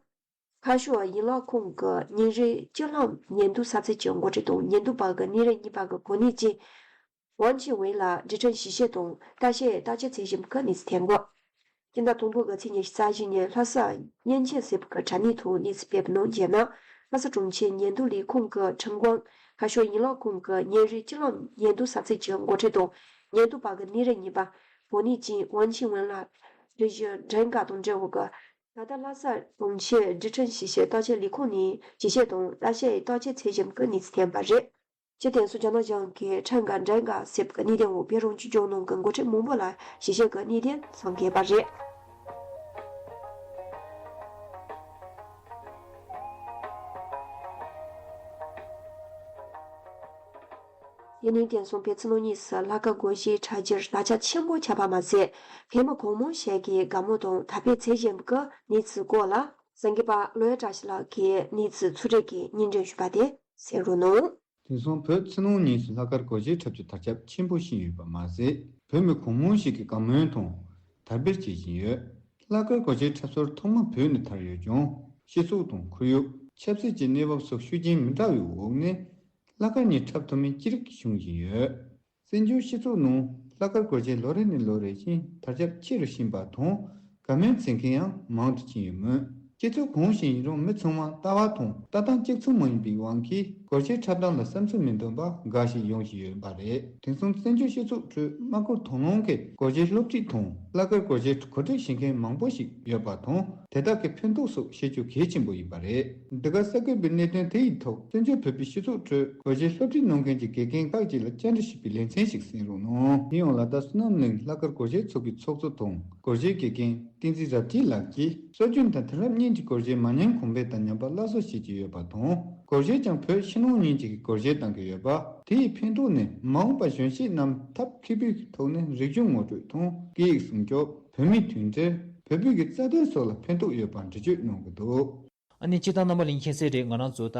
ཁ་ཕྱོགས་ཡན་ལག་ཁང་གི་ཉིན་རེའི་སྤྱི་བསླབ་ཉིན་བསྡུ་ས་ཚིགས་ཀྱི་འགོ་ཁྲིད་དང་ཉིན་བསྡུ་པ་གི་གནས་རིམ་གཉིས་པ་གི་གོ་གནས་ཅན། ཝང་ཆི་ཝུན་ལ་སྒྲིག་ཁྲིམས་ཞིབ་བཤེར་དང་བརྟག་དཔྱད་བརྟག་དཔྱད་བྱེད་བཞིན་པའི་གནས་ཚུལ་ཐོན་འདུག། སྤྱི་ཟླ་དང་པོ་གི་ཚེས་ཉི་ཤུ་རྩ་བཞི་ཉིན་ལྷ་ས་གཉན་ཆེན་ཟེར་བའི་དྲ་གནས་ཐོག་གནས་ཚུལ་སྤེལ་བའི་ནང་བྱས་ན། ལྷ་ས་གྲོང་ཁྱེར་ཉེན་རྟོག་ལས་ཁུངས་ཀྱི་ཁྲིམས་ཁང་། ཁ་ཕྱོགས་ཡན་ལག་ཁང་གི་ཉིན་རེའི་སྤྱི་བསླབ་ཉིན་བསྡུ་ས་ཚིགས་ཀྱི་འགོ་ཁྲིད་དང་ཉིན་བསྡུ་པ་གི་གནས་རིམ་གཉིས་པ་གོ་གནས་ཅན་ཝང་ཆི་ཝུན་ལ་སྒྲིག་གཞི་འགྲན་ཁ་དང་འབྲེལ་བའི་ད་ལྟ་ལྷ་ས་གྲོང་ཁྱེར་སྒྲིག་ཁྲིམས་ཞིབ་བཤེར་བརྟག་དཔྱད་ལས་ཁུངས་ནས་ཞིབ་བཤེར་དང་བརྟག་དཔྱད་བརྟག་དཔྱད་བྱེད་བཞིན་པའི་གནས་ཚུལ་ཐོན་པ་རེད། སྤྱི་དོན་སོགས་རྒྱ་ནག་གཞུང་གིས་ཁྲིམས་འགལ་འགྲན་ཁ་ཟེར་བའི་གནད་དོན་འོག་བོད་རང་སྐྱོང་ལྗོངས་ནང་གི་འགོ་ཁྲིད་མང་པོ་ལ་ཞིབ་བཤེར་གྱི་གནད་དོན་ཚང་གས་པ་རེད། དེ་ནས་དེང་སང་བོད་ཕྱི་ནང་གཉིས་སུ་ལྷག་དཀར་སྒོར་གཞས་འཁྲབ་རྒྱུར་དར་ཁྱབ་ཆེན་པོ་ཁྱབ་པ་མ་ཟད། བོད་མི་གང་མང་ཞིག་གིས་དགའ་མོས་དང་དར་སྤེལ་བྱེད་བཞིན་པའི་གནས་ཚུལ་སྐོར་ལ་གསར་འགོད་པ་བློ་ཡག་བཀྲ་ཤིས་ལགས་ཀྱིས་གནས་ཚུལ་ཚོགས་སྒྲིག་གིས་སྙན་སྒྲོན་ཞུས་པ་དེ་གསན་རོགས་གནང་། དེང་སང་བོད་ཕྱི་ནང་གཉིས་སུ་ལྷག་དཀར་སྒོར་གཞས་འཁྲབ་རྒྱུ་དར་ཁྱབ་ཆེན་པོ་ཕྱིན་ཡོད་པ་མ་ཟད། བོད་མི་གང་མང་ཞིག་གིས་དགའ་མོས་དང་དར་སྤེལ་བྱེད་བཞིན་ཡོད། ལྷག་དཀར་སྒོར་གཞས་འཁྲབ་སྲོལ་ཐོག་མ་བོད་ནས་དར་ཡོད་ཀྱང་། སྤྱི་ཚོགས་དང་ཁོར་ཡུག་ཆབ་སྲིད་ཀྱི་གནས་བབ་སོགས་ཤུགས་རྐྱེན་མི་འདྲ་བའི་འོག་ནས། ལྷག་དཀར་གཉིས་འཁྲབ་ཐུབ་མིན་ཅི་རིགས་བྱུང་བཞིན་ཡོད། བཙན་བྱོལ་སྤྱི་ཚོགས་ནང་ལྷག་དཀར་སྒོར་གཞས་ལོ་རེ་ནས་ལོ་རེ་བཞིན་དར་ཁྱབ་ཆེ་རུ་ཕྱིན་པ་དང་། དགའ་མོས་བྱེད་མཁན་ཡང་མང་དུ་ཕྱིན་ཡོད་མོད། སྤྱི་ཚོགས་གང་ཞིག་ཡིན་རུང་མི་ཚང་མ་ལྟ་བ་དང་ལྟ་སྟངས་གཅིག་མཚུངས་མ་ཡིན་པའི་དབང་གིས་སྒོར་གཞས་འཁྲབ་སྟངས་ལ་བསམ་ཚུལ་མི་མཐུན་པ་འགའ་ཞིག་ཡོང་བཞིན་ཡོད་པ་རེད། དེང་སང་བཙན་བྱོལ་སྤྱི་ཚོགས་ཁྲོད་མ་བསྐུལ་དང་བླངས་ཀྱིས་སྒོར་གཞས་སློབ་ཁྲིད་དང་ལྷག་དཀར་སྒོར་གཞས་གོ་སྒྲིག་བྱེད་མཁན་མང་པོ་ཞིག་ཡོད་པ་དང་། དེ་དག་གི་ཕན་ཐོགས་སོགས་ཤེས་རྒྱུ་གལ་ཆེན་པོ་ཡིན་པ་རེད། འདི་ག་གསར་འགོད་པས་གནད་དོན་དེ་ཡི་ཐོག་བཙན་བྱོལ་བོད་པའི་སྤྱི་ཚོགས་ཁྲོད་སྒོར་གཞས་སློབ་ཁྲིད་གནང་མཁན་གྱི་དགེ་རྒན་ཁག་ཅིག་ལ་བཅར་འདྲི་ཞུས་པའི་ལེ་ཚན་ཞིག་གསན་རོགས་གནང་། དེ་ཡང་ལ་དྭགས་བསོད་ནམས་གླིང་ལྷག་དཀར་སྒོར་གཞས་ཚོགས་པའི་ཚོགས་གཙོ་དང་སྒོར་གཞས་དགེ་རྒན་བསྟན་འཛིན་རབ་རྒྱས་ལགས་ཀྱིས། སྲོལ་རྒྱུན་དང་དེང་རབས་གཉིས་ཀྱི་སྒོར་གཞས་མ་ཉམས་གོང་འཕེལ་དང་ཉམས་པ་སླར་གསོ་བྱེད་ཀྱི་ཡོད་པ་དང་། སྒོར་གཞས་ཀྱང་བོད་ཕྱི་ནང་གཉིས་ཀྱི་སྒོར་གཞས་གཏོང་གི་ཡོད་པ། དེ་ཡི་ཕན་ཐོགས་ནས་མ་འོངས་པ་གཞོན་སྐྱེས་རྣམས་ཐབས་མཁས་པོའི་ཐོག་ནས་རིག་གཞུང་ངོ་སྤྲོད་དང་སྐད་ཡིག་སྲུང་སྐྱོབ། བོད་མིའི་མཐུན་སྒྲིལ། བོད་བོད་ཀྱི་རྩ་དོན་སོགས་ལ་ཕན་ཐོགས་ཡོད་པར་འགྲེལ་བརྗོད་གནང་གི་འདུག། ཨ་ནི་སྤྱིར་བཏང་རྣམ་པ་ལྷན་རྒྱས་མཁྱེན་གསལ་རེད། ང་རང་ཚོ་ད་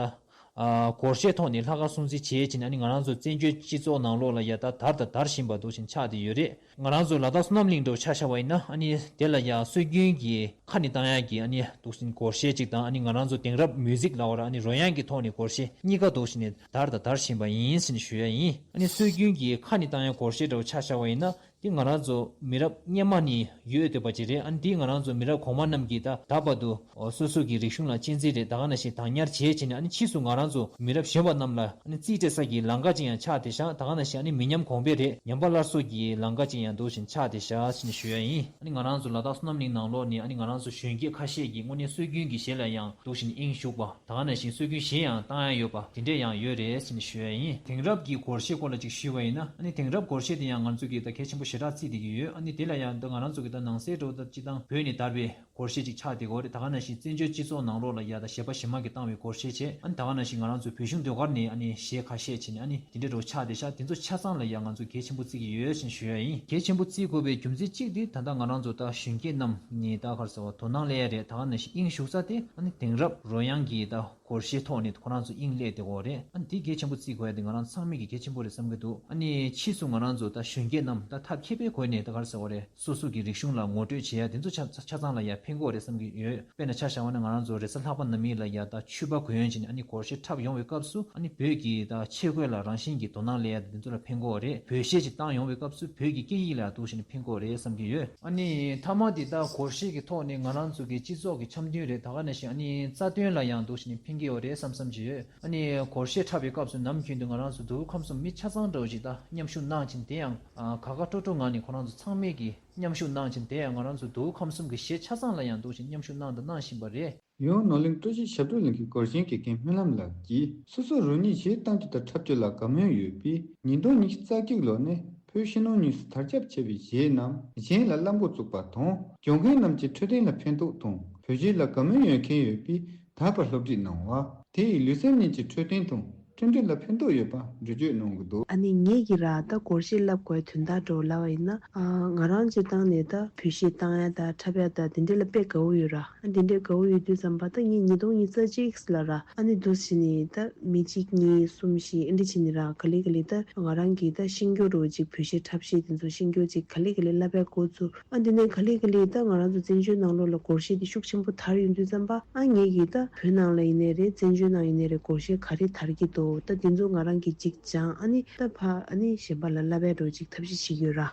ཨ་སྒོར་གཞས་ཐོག་ནས་ལྷག་དཀར་སྲུང་བརྩི་བྱེད་ཅིང་ཨ་ནི་ང་རང་ཚོ་བཙན་བྱོལ་སྤྱི་ཚོགས་ནང་ལོགས་ལ་ཡ་ད་དར་དང་དར་བཞིན་པ་འདུག་བཞིན་ཆགས་བསྡད་ཡོད་རེད། ང་རང་ཚོ་ལ་དྭགས་བསོད་ནམས་གླིང་འདྲ་བོ་ཆ་བཞག་པ་ཡིན་ན་ཨ་ནི་དེ་ལ་ཡ་སྲོལ་རྒྱུན་གྱི་ཁ་ནས་བཏང་ཡག་གི་ཨ་ནི་འདུག་སེ་སྒོར་གཞས་གཅིག་དང་ཨ་ནི་ང་རང་ཚོ་དེང་རབས་མིའུ་ཟིག་ལབ་པ་ར་ཨ་ནི་རོལ་དབྱངས་ཀྱི་ཐོག་ནས་སྒོར་གཞས་གཉིས་ཀ་འདུག་སེ་ནས་དར་དང་དར་བཞིན་པ་ཡིན་ཟེར་ནས་ཞུ་ཡ་ཡིན། ཨ་ནི་སྲོལ་རྒྱུན་གྱི་ཁ་ནས་བཏང་ཡག་སྒོར་གཞས་འདྲ་བོ་ཆ་བཞག་པ་ཡིན་ན། དེ་ང་རང་ཚོ་མི་རབས་སྔོན་མ་ནས་ཡོད་བསྡད་པ་ཅིག་རེད། ཨ་ནི་དེ་ང་རང་ཚོ་མི་རབས་གོང་མ་རྣམས་ཀྱིས་ད་ད་བར་དུ་སོ་སོ་གི་རིག་གཞུང་ལ་གཅེས་འཛིན་རེད། ད་ག་ནང་བཞིན་བདག་ཉར་བྱས་བྱས་ནས། ཨ་ནི་ཕྱིས་སུ་ང་རང་ཚོ་མི་རབས་གཞོན་པ་རྣམས་ལ་ཨ་ནི་རྩིས་སྤྲད་ས་གི་ལམ་ཁ་ཅིག་ཡང་ཆགས་བསྡད་ཤག་ད་ག་ནང་བཞིན་ཨ་ནི་མི་ཉམས་གོང་འཕེལ་རེད། ཉམས་པ་སླར་གསོ་གི་ལམ་ཁ་ཅིག་ཡང་འདུག་བཞིན་ཆགས་བསྡད་ཤག་ཟེར་ནས་ཞུ་ཡ་ཡིན། ཨ་ནི་ང་རང་ཚོ་ལ་དྭགས་བསོད་ནམས་གླིང་ནང་ལོགས་ནས་ཨ་ནི་ང་རང་ཚོ་གཞོན་སྐྱེས་ཁ་ཤས་ཀྱིས་དངོས་གནས་སྲོལ་རྒྱུན་གྱི་གཞས་ལ་ཡང་འདུག་བཞིན་དབྱིངས་ཞུགས་པ། ད་ག་ནང་བཞིན་སྲོལ་རྒྱུན་གཞས་ཡང་བཏང་ཡ་ཡོད་པ་དེ་འདྲས་ཡང་ཡོད་རེད་ཟེར་ནས་ཞུ་ཡ་ཡིན། དེང་རབས་ཀྱི་སྒོར་གཞས་སྐོར་ལ་ཅིག་ཞུས་པ་ཡིན་ན། ཨ་ནི་དེང་རབས་སྒོར་གཞས་དེ་ཡང་ང་ཚོ་གིས་ད་གལ་ཆེན་པོ་ཞེ་དྲག་བརྩིས་བསྡད་ཀྱི་ཡོད། ཨ་ནི་དེ་ལ་ཡང་ད་ང་རང་ཚོ་གིས་ད་ནང་གསེས་འགྲོ་ད་སྤྱི་བཏང་བོད་ནས་དར་བའི་སྒོར་གཞས་ཅིག་ཆགས་བསྡད་ཀྱི་ཡོད་རེད། ད་ག་ནང་བཞིན་བཙན་བྱོལ་སྤྱི་ཚོགས་ནང་ལོགས་ལ་ཡ་ད་གཞས་པ་གཞས་མ་གིས་བཏང་བའི་སྒོར་གཞས་བྱས། ཨ་ནི་ད་ག་ནང་བཞིན་ང་རང་ཚོ་བོད་གཞུང་ཟློས་གར་ནས་ཨ་ནི་གཞས་ཁ་ཤས་བྱས་ནས་ཨ་ནི་དེ་འདྲའི་འགྲོ་ཆགས་བསྡད་ཤག་དེ་ཚོ་ཆ་ཚང་ལ་ཡ་ང་ཚོ་གལ་ཆེན་པོ་བརྩི་གི་ཡོད་ཅེས་ཞུ་ཡ་ཡིན། གལ་ཆེན་པོ་བརྩི་དགོས་པའི་རྒྱུ་མཚན་གཅིག་དེ་ད་ལྟ་ང་རང་ཚོ་ད་གཞོན་སྐྱེས་རྣམས་ནས་ད་ག་རེ་ཟེར་བ་དོ་སྣང་སླེབས་ཡ་རེད། ད་ག་ནང་བཞིན་དབྱིངས་ཞུགས་ས་དེ་ཨ་ནི་དེང་རབས་རོལ་དབྱངས་ཀྱི་ད་སྒོར་གཞས་ཐོག་ནས་ཁོ་རང་ཚོ་དབྱིངས་སླེབས་བསྡད་ཀྱི་ཡོད་རེད། ཨ་ནི་དེ་གལ་ཆེན་པོ་བརྩི་དགོས་ཡ་དེ་ང་རང་ཚང་མས་ཀྱི་གལ་ཆེན་པོ་རེད་བསམ་གྱི་འདུག་ཨ་ནི་ཕྱིས་སུ་ང་རང་ཚོ་ད་གཞོན་སྐྱེས་རྣམས་ད་ཐབས་མཁས་པའི་སྒོ་ནས་ད་ག་རེ་ཟེར་བ་རེད། སོ་སོ་གི་རིག་གཞུང་ལ་ངོ་སྤྲོད་བྱེད་ཡ་དེ་ཚོ་ཆ་ཆ་ཚང་ལ་ཡ་ཕན་གྱི་ཡོད་རེད་བསམ་གྱི་ཡོད། དཔེར་ན་ཆ་བཞག་པ་ན་ང་རང་ཚོ་རེས་གཟའ་ལྷག་པ་ནམ་ཡིན་ལ་ཡ་ད་ཕྱུ་པ་གུ་ཡོན་བྱས་ནས་ཨ་ནི་སྒོར་གཞས་འཁྲབ་ཡོང་བའི་སྐབས་སུ། ཨ་ནི་བོད་ཀྱི་ད་ཆས་གོས་ལ་རང་བཞིན་གྱི་དོ་སྣང་སླེབས་ཡ་དེ་ཚོ་ལ་ཕན་གྱི་ཡོད་རེད། བོད་གཞས་ཅིག་བཏང་ཡོང་བའི་སྐབས་སུ་བོད་ཀྱི་སྐད་ཡིག་ལ་འདུག་བྱས་ནས་ཕན་གྱི་ཡོད་རེད་བསམ་གྱི་ཡོད། ཨ་ནི་མཐའ་མ་དེ་ད་སྒོར་གཞས་ཀྱི་ཐོག་ནས་ང་རང་ཚོ་གི་སྤྱི་ཚོགས་ཀྱི་འཆམ་མཐུན་རེད། ད་ག་ནང་བཞིན་ཨ་ནི་རྩ་དོན་ལ་ཡང་འདུག་བྱས་ནས་ཕན་གྱི་ཡོད་རེད་བསམ་བསམ་གྱི་ཡོད། ཨ་ནི་སྒོར་གཞས་འཁྲབ་པའི་སྐབས་སུ་ནམ་རྒྱུན་དུ་ང་རང་ཚོ་འདུ་ཁམས་གསུམ་མི་ཆ་ཚང་འདྲ་བོ་ཅིག་ད་མཉམ་ཞུགས་གནང་བྱས་ནས། དེ་ཡང་ཨ་ཁ་ཁ་ཏྲོ་ཏྲོ་ངང་ནས་ཁོ་རང་ཚོ་ཚང་མས་ཀྱིས་མཉམ་ཞུགས་གནང་བྱས་ནས། དེ་ཡང་ང་རང་ཚོ་འདུ་ཁམས་གསུམ་གྱི་གཞས་ཆ་ཚང་ལ་ཡང་འདུག་བྱས་མཉམ་ཞུགས་གནང་དང་གནང་བཞིན་པ་རེད། ཡང་ནོར་གླིང་སྤྲོ་སྐྱིད་ཞབས་བྲོ་གླིང་གི་སྒོར་གཞས་དགེ་རྒན་སྨོན་ལམ་ལགས་ཀྱིས། སོ་སོ་རང་ཉིད་གཞས་བཏང་རྒྱུ་དང་འཁྲབ་རྒྱུ་ལ་དགའ་མོས་ཡོད་པས། ཉིས་སྟོང་ཉི་ཤུ་རྩ་གཅིག་ལོ་ནས་བོད་ཕྱི་ནང་གཉིས་སུ་དར་ཁྱབ་ཆེ་བའི་གཞས་རྣམས་གཞན་ལ་བླང་འགོ་བཙུགས་པ་དང་། སྐྱོང་མཁན་རྣམས་ཀྱི་འཕྲོད་བསྟེན་ལ་ཕན་ཐོགས་དང་བོད་གཞས་ལ་དགའ་མོས་ཡོད་མཁན་ཡོད་པས། ད་བར་སློབ་ཁྲིད་གནང་བ་དེ་ཡིས་ལུས་སེམས་གཉིས་ཀྱི་འཕྲོད་བསྟེན་དང་འཕྲོད་འབྲེལ་ལ་ཕན་ཐོགས་ཡོད་པ་འགྲེལ་བརྗོད་གནང་གི་འདུག་ཨ་ནི་ངེད་ཀྱིས་ར་ད་སྒོར་གཞས་བསླབ་དགོས་དོན་དག་འདྲ་བོ་ལབ་པ་ཡིན་ན། ཨ་ང་རང་སྤྱིར་བཏང་ནས་ད་བོད་གཞས་བཏང་ཡ་ད་འཁྲབ་ཡ་ད་དེ་འདྲ་ལ་དཔེ་དགའ་བོ་ཡོད་ར། ཨ་དེ་འདྲ་དགའ་བོ་ཡོད་དུས་ཙམ་པ་ད་ངས་ཉིས་སྟོང་ཉི་ཤུ་རྩ་གཅིག་ལ་ར། ཨ་ནི་འདུག་སེ་བྱས་ནས་ད་མི་གཅིག་གཉིས་གསུམ་བཞི་ཨ་འདྲ་བྱས་ནས་ར། ག་ལེ་ག་ལེ་ད་ང་རང་གིས་ད་ཤེས་རྒྱུ་འདྲ་བོ་ཅིག་བོད་གཞས་འཁྲབ་གཞས་དེ་ཚོ་ཤེས་རྒྱུ་ཅིག་ག་ལེ་ག་ལེ་བསླབ་ཡ་འགོ་བཙུགས། ཨ་འདི་ནས་ག་ལེ་ག་ལེ་ད་ང་རང་ཚོ་བཙན་བྱོལ་ནང་ལོགས་ལ་སྒོར་གཞས་འདི་ཤུགས་ཆེན་པོ་དར་ཡོང་དུས་ཙམ་པ། ཨ་ངེད་ཀྱིས་ད་བོད་ནང་ལ་ཡིན་ནའི་རེད། བཙན་བྱོལ་ནང་ཡིན་ནའི་རེད། སྒོར་གཞས་ག་རེ་དར་གྱི་འདུག་ད་འདི་ཚོ་ང་རང་གིས་ཅིག་སྦྱངས། ཨ་ནི་ད་ཕ་ཨ་ནི་གཞན་པ་ལ་བསླབ་ཡ་འདྲ་བོ་ཅིག་ཐབས་ཤེས་བྱེད་ཀྱི་ཡོད་ར།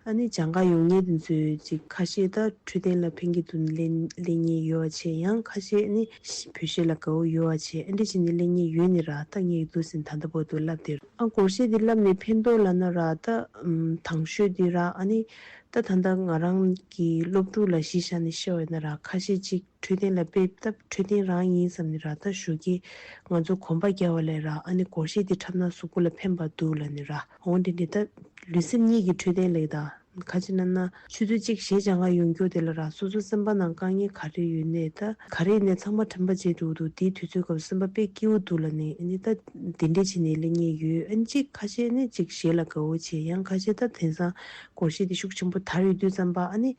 ཨ་ནི་སྦྱང་ག་ཡོང་མཁན་དེ་ཚོས་ཅིག་ཁ་ཤས་ད་འཕྲོད་བསྟེན་ལ་ཕན་གྱི་འདུག་ལབ་ལབ་མཁན་ཡོད་པ་བྱས། ཡང་ཁ་ཤས་ཨ་ནི་བོད་གཞས་ལ་དགའ་བོ་ཡོད་པ་བྱས། ཨ་འདྲ་བྱས་ནས་ལབ་མཁན་ཡོད་ནི་ར། ད་ངས་འདུག་སེ་ད་ལྟ་བར་དུ་བསླབ་བསྡད་ཡོད། ཨ་སྒོར་གཞས་འདི་བསླབས་ནས་ཕན་ཐོགས་ལབ་ན་ར། ད་ཨམ་དང་ཤོས་འདི་ར། ཨ་ནི་ད་ད་ལྟ་ང་རང་གི་སློབ་ཕྲུག་ལ་གཞི་བཞག་ནས་བཤད་པ་ཡིན་ན་ར། ཁ་ཤས་ཅིག་འཕྲོད་བསྟེན་ལ་དཔེ་ད་འཕྲོད་བསྟེན་རང་ཡིན་བསམ་ནས་ར། ད་ཞོགས་ཀས་ང་ཚོ་གོམ་པ་རྒྱག་པ་ལས་ར། ཨ་ནི་སྒོར་གཞས་འདི་འཁྲབ་ན་གཟུགས་པོ་ལ་ཕན་པ་འདུག་ལབ་ནས་ར། འོ་འདི་འདི་ད་ལུས་སེམས་གཉིས་ཀྱི་འཕྲོད་བསྟེན་ལབ་ད། ག་ཅི་ན་ན་ཆུ་ཚོད་གཅིག་གཞས་སྦྱང་ག་ཡོང་རྒྱུ་དེ་ལ་ར། སོ་སོ་སེམས་པ་ནང་དཀའ་ངལ་ག་རེ་ཡོད་ནའི་ད་ག་རེ་ཡིན་ནའི་ཚང་མ་དྲན་པ་བརྗེད་འགྲོ་གི་འདུག་དེའི་དུས་ཚོད་སྐབས་སེམས་པ་དཔེ་སྐྱིད་པོ་འདུག་ལབ་ནས། ཨ་ནི་ད་དེ་འདྲས་བྱས་ནས་ལབ་མཁན་ཡོད། ཨ་ནི་གཅིག་ཁ་ཤས་ནི་གཅིག་གཞས་ལ་དགའ་བོ་བྱས། ཡང་ཁ་ཤས་ད་དེང་སང་སྒོར་གཞས་དེ་ཤུགས་ཆེན་པོ་དར་ཡོང་དུས་ཙམ་པ། ཨ་ནི་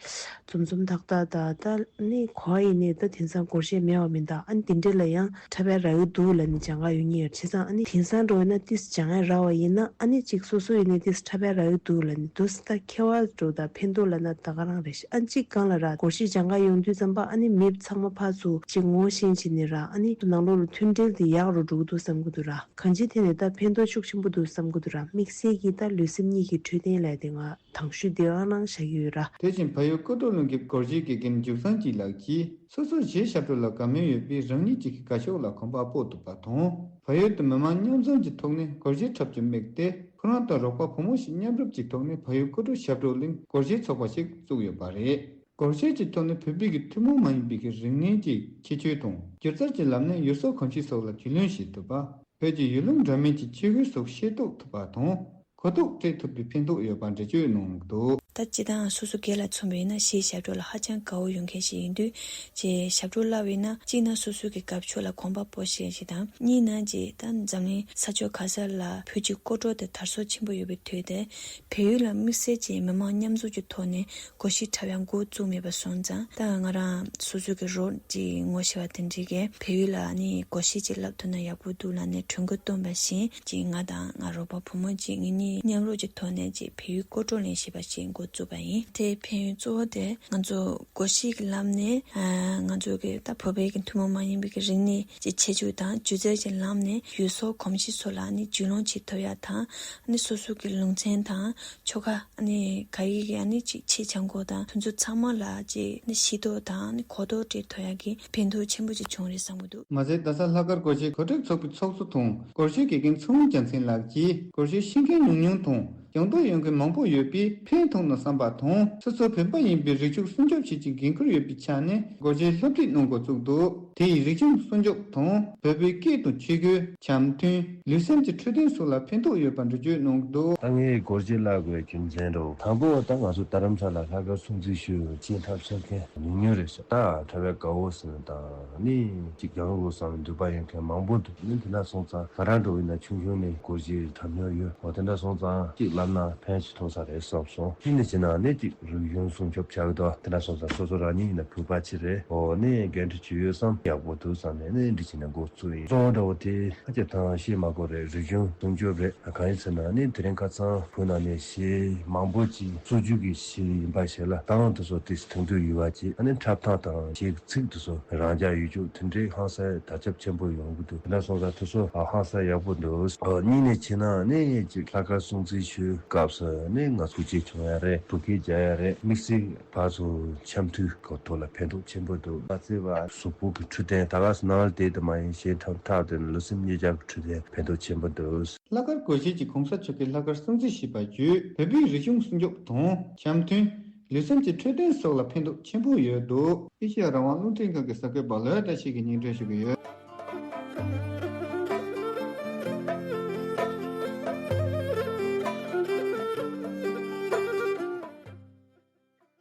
འཛོམས་འཛོམས་ཐག་ཐག་ད་ད་ནི་ག་པར་ཡིན་ནའི་ད་དེང་སང་སྒོར་གཞས་མེད་པ་མིན་ད། ཨ་ནི་དེ་འདྲས་ལ་ཡང་འཁྲབ་ཡ་རག་གི་འདུག་ལབ་ནས་སྦྱང་ག་ཡོང་མཁན་ཡོད། བྱས་ཙང་ཨ་ནི་དེང་སང་འདྲ་བོ་ཡིན་ན་ཏིས་སྦྱང་ཡ་རག་པ་ཡིན་ན། ཨ་ནི་གཅིག་སོ་སོ་ཡིན་ནའི་ཏིས་འཁྲབ་ཡ་རག་གི་འདུག་ལབ་ནས། འདུག་སེ་ད་ཁྱད་པར་འགྲོ་ད་ཕན་ཐོགས་ལབ་ན་ད་ག་རང་རེད་ཤག་ཨ་གཅིག་སྒང་ལ་ར་སྒོར་གཞས་སྦྱང་ག་ཡོང་དུས་ཙམ་པ། ཨ་ནི་མི་ཚང་མ་ཕར་ཚུར་གཅིག་ངོ་ཤེས་བྱས་ནས་ར། ཨ་ནི་ནང་ལོགས་ལ་མཐུན་སྒྲིལ་དེ་ཡག་རུ་འགྲོ་གི་འདུག་བསམ་གྱི་འདུག་ར། གང་ཅིའི་ཐད་ནས་ད་ཕན་ཐོགས་ཤུགས་ཆེན་པོ་འདུག་བསམ་གྱི་འདུག་ར། དམིགས་བསལ་གྱིས་ད་ལུས་སེམས་གཉིས་ཀྱི་འཕྲོད་བསྟེན་ལབ་དེ་ང་དང་ཤོས་དེ་ཨ་ནང་བཞག་གི་ཡོད་ར། དེ་བཞིན་བལ་ཡུལ་ཀོ་ཀྲོ་གླིང་གི་སྒོར་གཞས་དགེ་རྒན་འཇུ་བཟང་སྐྱིད་ལགས་ཀྱིས། སོ་སོ་གཞས་ཞབས་བྲོ་ལ་དགའ་མོས་ཡོད་པས། རང་ཉིད་ཀྱིས་དགའ་ཕྱོགས་ལ་གོམ་པ་སྤོ་ཐུབ་པ་དང་། བལ་ཡུལ་དུ་མི་མང་མཉམ་འཛོམས་ཀྱི་ཐོག་ནས་སྒོར་གཞས་འཁྲབ་རྒྱུ་དམིགས་ཏེ། ཁོ་རང་དང་རོགས་པ་བུ་མོ་ཞིག་མཉམ་རུབ་ཀྱི་ཐོག་ནས་བལ་ཡུལ་ཀོ་ཀྲོ་ཞབས་བྲོ་གླིང་སྒོར་གཞས་ཚོགས་པ་ཞིག་བཙུགས་ཡོད་པ་རེད། སྒོར་གཞས་ཀྱི་ཐོག་ནས་བོད་པའི་གི་ཐུན་མོང་མ་ཡིན་པའི་གི་རིག་གནས་ཀྱི་ཁྱད་ཆོས་དང་། སྒྱུ་རྩལ་གྱི་ལམ་ནས་ཡུལ་སྲོལ་གོམས་གཤིས་སོགས་ལ་རྒྱུས་ལོན་བྱེད་ཐུབ་པ། བོད་ཀྱི་ཡུལ་ལུང་འདྲ་མིན་གྱི་ཆས་གོས་སོགས་ཤེས་རྟོགས་ཐུབ་པ་དང་། གོ་རྟོགས་སྤྲད་ཐུབ་པའི་ཕན་ཐོགས་ཡོད་པ་འགྲེལ་བརྗོད་གནང་འདུག་ད་སྤྱིར་བཏང་སོ་སོ་སྒེར་ལ་མཚོན་པ་ཡིན་ན། གཞས་ཞབས་བྲོ་ལ་ཧ་ཅང་དགའ་བོ་ཡོད་མཁན་ཞིག་ཡིན་དུས། གཞས་ཞབས་བྲོ་བསླབས་པ་ཡིན་ན། གཅིག་ན་སོ་སོ་གི་དགའ་ཕྱོགས་ལ་གོམ་པ་སྤོ་ཤེས་ཡ་ཞིག་དང་། གཉིས་ན་གཅིག་ད་འཛམ་གླིང་ས་ཕྱོགས་ག་ས་ལ་བོད་ཀྱི་སྐོར་བྲོ་དེ་དར་སྲོལ་ཆེན་པོ་ཡོད་པའི་དུས་དེར། བལ་ཡུལ་ལ་དམིགས་བསལ་གྱི་མི་མང་མཉམ་འཛོམས་ཀྱི་ཐོག་ནས་སྒོར་གཞས་འཁྲབ་ཡ་འགོ་བཙུགས་མེད་པ་སོང་ཙང་། ད་ང་རང་སོ་སོ་གི་རོགས་ཀྱི་ངོ་ཤེས་པ་དེ་འདྲས་ཀྱིས་བལ་ཡུལ་ལ་ནི་སྒོར་གཞས་ཅིག་བསླབ་ཐུབ་ན་ཡག་པོ་འདུག་ལབ་ནས་གྲོས་འགོ་བཏོན་པ་བཞིན། ཅིག་ང་དང་ང་རོགས་པ་བུ་མོ་གཅིག་ངེད་གཉིས་མཉམ་རུབ་ཀྱི་ཐོག་ནས་ཅིག་བལ་ཡུལ་སྐོར་བྲོ་གླེང་ཞེས་པ་ཞིག་འགོ་ བཙུགས་པ་ཡིན། དེའི་ཕན་ཡོན་གཙོ་བོ་དེ་ང་ཚོ་སྒོར་གཞས་ཀྱི་ལམ་ནས་ཨ་ང་ཚོ་གི་ད་བོད་པའི་གི་ཐུན་མོང་མ་ཡིན་པའི་གི་རིག་གནས་ཀྱི་ཁྱད་ཆོས་དང་སྒྱུ་རྩལ་གྱི་ལམ་ནས་ཡུལ་སྲོལ་གོམས་གཤིས་སོགས་ལ་ཨ་ནི་རྒྱུས་ལོན་བྱེད་ཐུབ་ཡ་དང་། ཨ་ནི་སོ་སོ་གི་ལུང་ཚན་དང་ཆོལ་ཁ་ཨ་ནི་ག་ཡི་གི་ཨ་ནི་ཅིག་ཆེད་བྱ་འགོ་དང་དེ་ཚོ་ཚང་མ་ལ་ཅིག་ཨ་ནི་ཤེས་རྟོགས་དང་ཨ་ནི་གོ་རྟོགས་སྤྲད་ཐུབ་ཡ་གི་ཕན་ཐོགས་ཆེན་པོ་ཅིག་བྱུང་རེད་བསམ་གྱི་འདུག། མ་ཟད་རྡ་ས་ལྷག་དཀར་སྒོར་གཞས་གོ་སྒྲིག་ཚོགས་པའི་ཚོགས་གཙོ་དང་སྒོར་གཞས་དགེ་རྒན་ཚེ་དབང་རྒྱལ་མཚན་ལགས་ཀྱིས་སྒོར་གཞས་ཤེས་མཁན་ཉུང་ཉུང་དང་སྦྱང་འདོད་ཡོད་མཁན་མང་པོ་ཡོད་པས་ཕན་ཐོགས་ན་བསམ་པ་དང་། སོ་སོ་བོད་པ་ཡིན་པའི་རིག་གཞུང་སྲུང་སྐྱོབ་བྱེད་ཀྱི་འགན་ཁུར་ཡོད་པའི་ཆ་ནས་སྒོར་གཞས་སློབ་ཁྲིད་གནང་འགོ་བཙུགས་འདུག། དེ་ཡིས་རིག་གཞུང་སྲུང་སྐྱོབ་དང་བོད་པའི་སྐད་དང་ཆས་གོས། འཆམ་མཐུན། ལུས་སེམས་ཀྱི་འཕྲོད་བསྟེན་སོགས་ལ་ཕན་ཐོགས་ཡོད་པ་འགྲེལ་བརྗོད་གནང་འདུག། ད་ངས་སྒོར་གཞས་བསླབ་དགོས་རྒྱུ་མཚན་འདྲ་བོ། དང་པོ་ད་ང་ཚོ་རྡ་རམ་ས་ལ་ལྷག་དཀར་སྲུང་བརྩི་ཞུ་བྱེད་ཐབས་ཤེས་མཁན་ཉུང་ཉུང་རེད་ཤག། ད་གྲྭ་པའི་དགའ་བོ་ཟེར་ན་དང་ནི་གཅིག་སྦྱང་དགོས་བསམ་འདོད་པ་ཡོད་མཁན་མང་པོ་འདུག། ནི་དེ་འདྲ་སོང་ཙང་ང་རང་འདྲ་བོ་ཡིན་ན་ཆུང་ཆུང་ནས་སྒོར་གཞས་དྲ་མྱོང་ཡོད། འོ་དེ་འདྲ་སོང་ཙང་གཅིག་བསླབ་ན་ཕན་ཞིག་ཐོགས་ས་རེད་བསམ་སོང་། གཅིག་ནས་བྱས་ན་ནི་གཅིག་རིག་གཞུང་སྲུང་སྐྱོབ་བྱ་གི་འདུག། དེ་འདྲ་སོང་ཙང་སོ་སོ་རང་ཉིད་ཡིན་ན་བོད་པ་ཅིག་རེད། འོ་ནི་འགན་འཁྲི་ཅིག་ཡོད་བསམ། ཡག་པོ་འདུག་བསམ་ནས་ནི་འདི་བྱས་ན་འགོ་བཙུགས་ཡིན། གཙོ་བོ་འདྲ་བོ་དེ་ཁ་གྱ་དང་བཤད་མ་དགོས་རེད། རིག་གཞུང་སྲུང་སྐྱོབ་རེད། གང་ཡིན་ཟེར་ན་ནི་དེ་རིང་ཁ་སང་བོད་ནང་ནས་གཞས་མང་པོ་ཅིག་སོ་བརྒྱུད་ཀྱི་གཞས་ཡིན་པ་ཞིག་ལ་གདངས་དེ་ཚོ་དེ་དེང་དུས་ཡོད་པ་ཅིག། ཨ་ནི་འཁྲབ་སྟངས་དང་གཞས་ཀྱི་ཚིག་དེ་ཚོ་རང་འཇགས་ཡོད་ཅུག། དེ་འདྲའི་ཧང་སང་དར་ཁྱབ་ཆེན་པོ་ཡོང་གི་འདུག། དེ་འདྲ་སོང་ཙང་དེ་ཚོ་ཧང་སང་ཡག་པོ་འདུག། གཉིས་ནས་བྱས་ན་ནི་ཅིག་ལྷག་དཀར་སྲུང་བརྩི་ཞུ་སྐབས་སུ་ནི་ང་ཚོ་ཐུགས་རྗེ་ཆུང་ཡ་རེད། བོད་སྐད་རྒྱག་ཡ་རེད། དམིགས་བསལ་ཕར་ཚུར་འཆམ་མཐུན་གྱི་ཐོག་ལ་ཕན་ཐོགས་ཆེན་པོ་འདུག། མ་ཚད་པ་གཟུགས་པོ་གི་འཕྲོད་བསྟེན་ད་ག་སེ་ནང་ལ་བསྡད་དེ་མ་ཡིན་གཞས་འཁྲབ་འཁྲབ་དེ་ནི་ལུས་སེམས་གཉིས་ཆར་གྱི་འཕྲོད་བསྟེན་ཕན་ཐོགས་ཆེན་པོ་འདུག། ལྷག་དཀར་སྒོར་གཞས་ཀྱི་གོང་ས་མཆོག་གིས་ལྷག་དཀར་སྲུང་བརྩི་ཞུས་པ་བརྒྱུད་བོད་པའི་རིག་གཞུང་སྲུང་སྐྱོབ་དང་འཆམ་མཐུན། ལུས་སེམས་ཀྱི་འཕྲོད་བསྟེན་སོགས་ལ་ཕན་ཐོགས་ཆེན་པོ་ཡོད་འདུག། ཨེ་ཤེ་ཡ་རང་དབང་རླུང་འཕྲིན་ཁང་གི་གསར་འགོད་པ་ལོས་བཀྲ་ཤིས་ཀྱིས་སྙན་སྒྲོན་ཞུ་གི་ཡོད།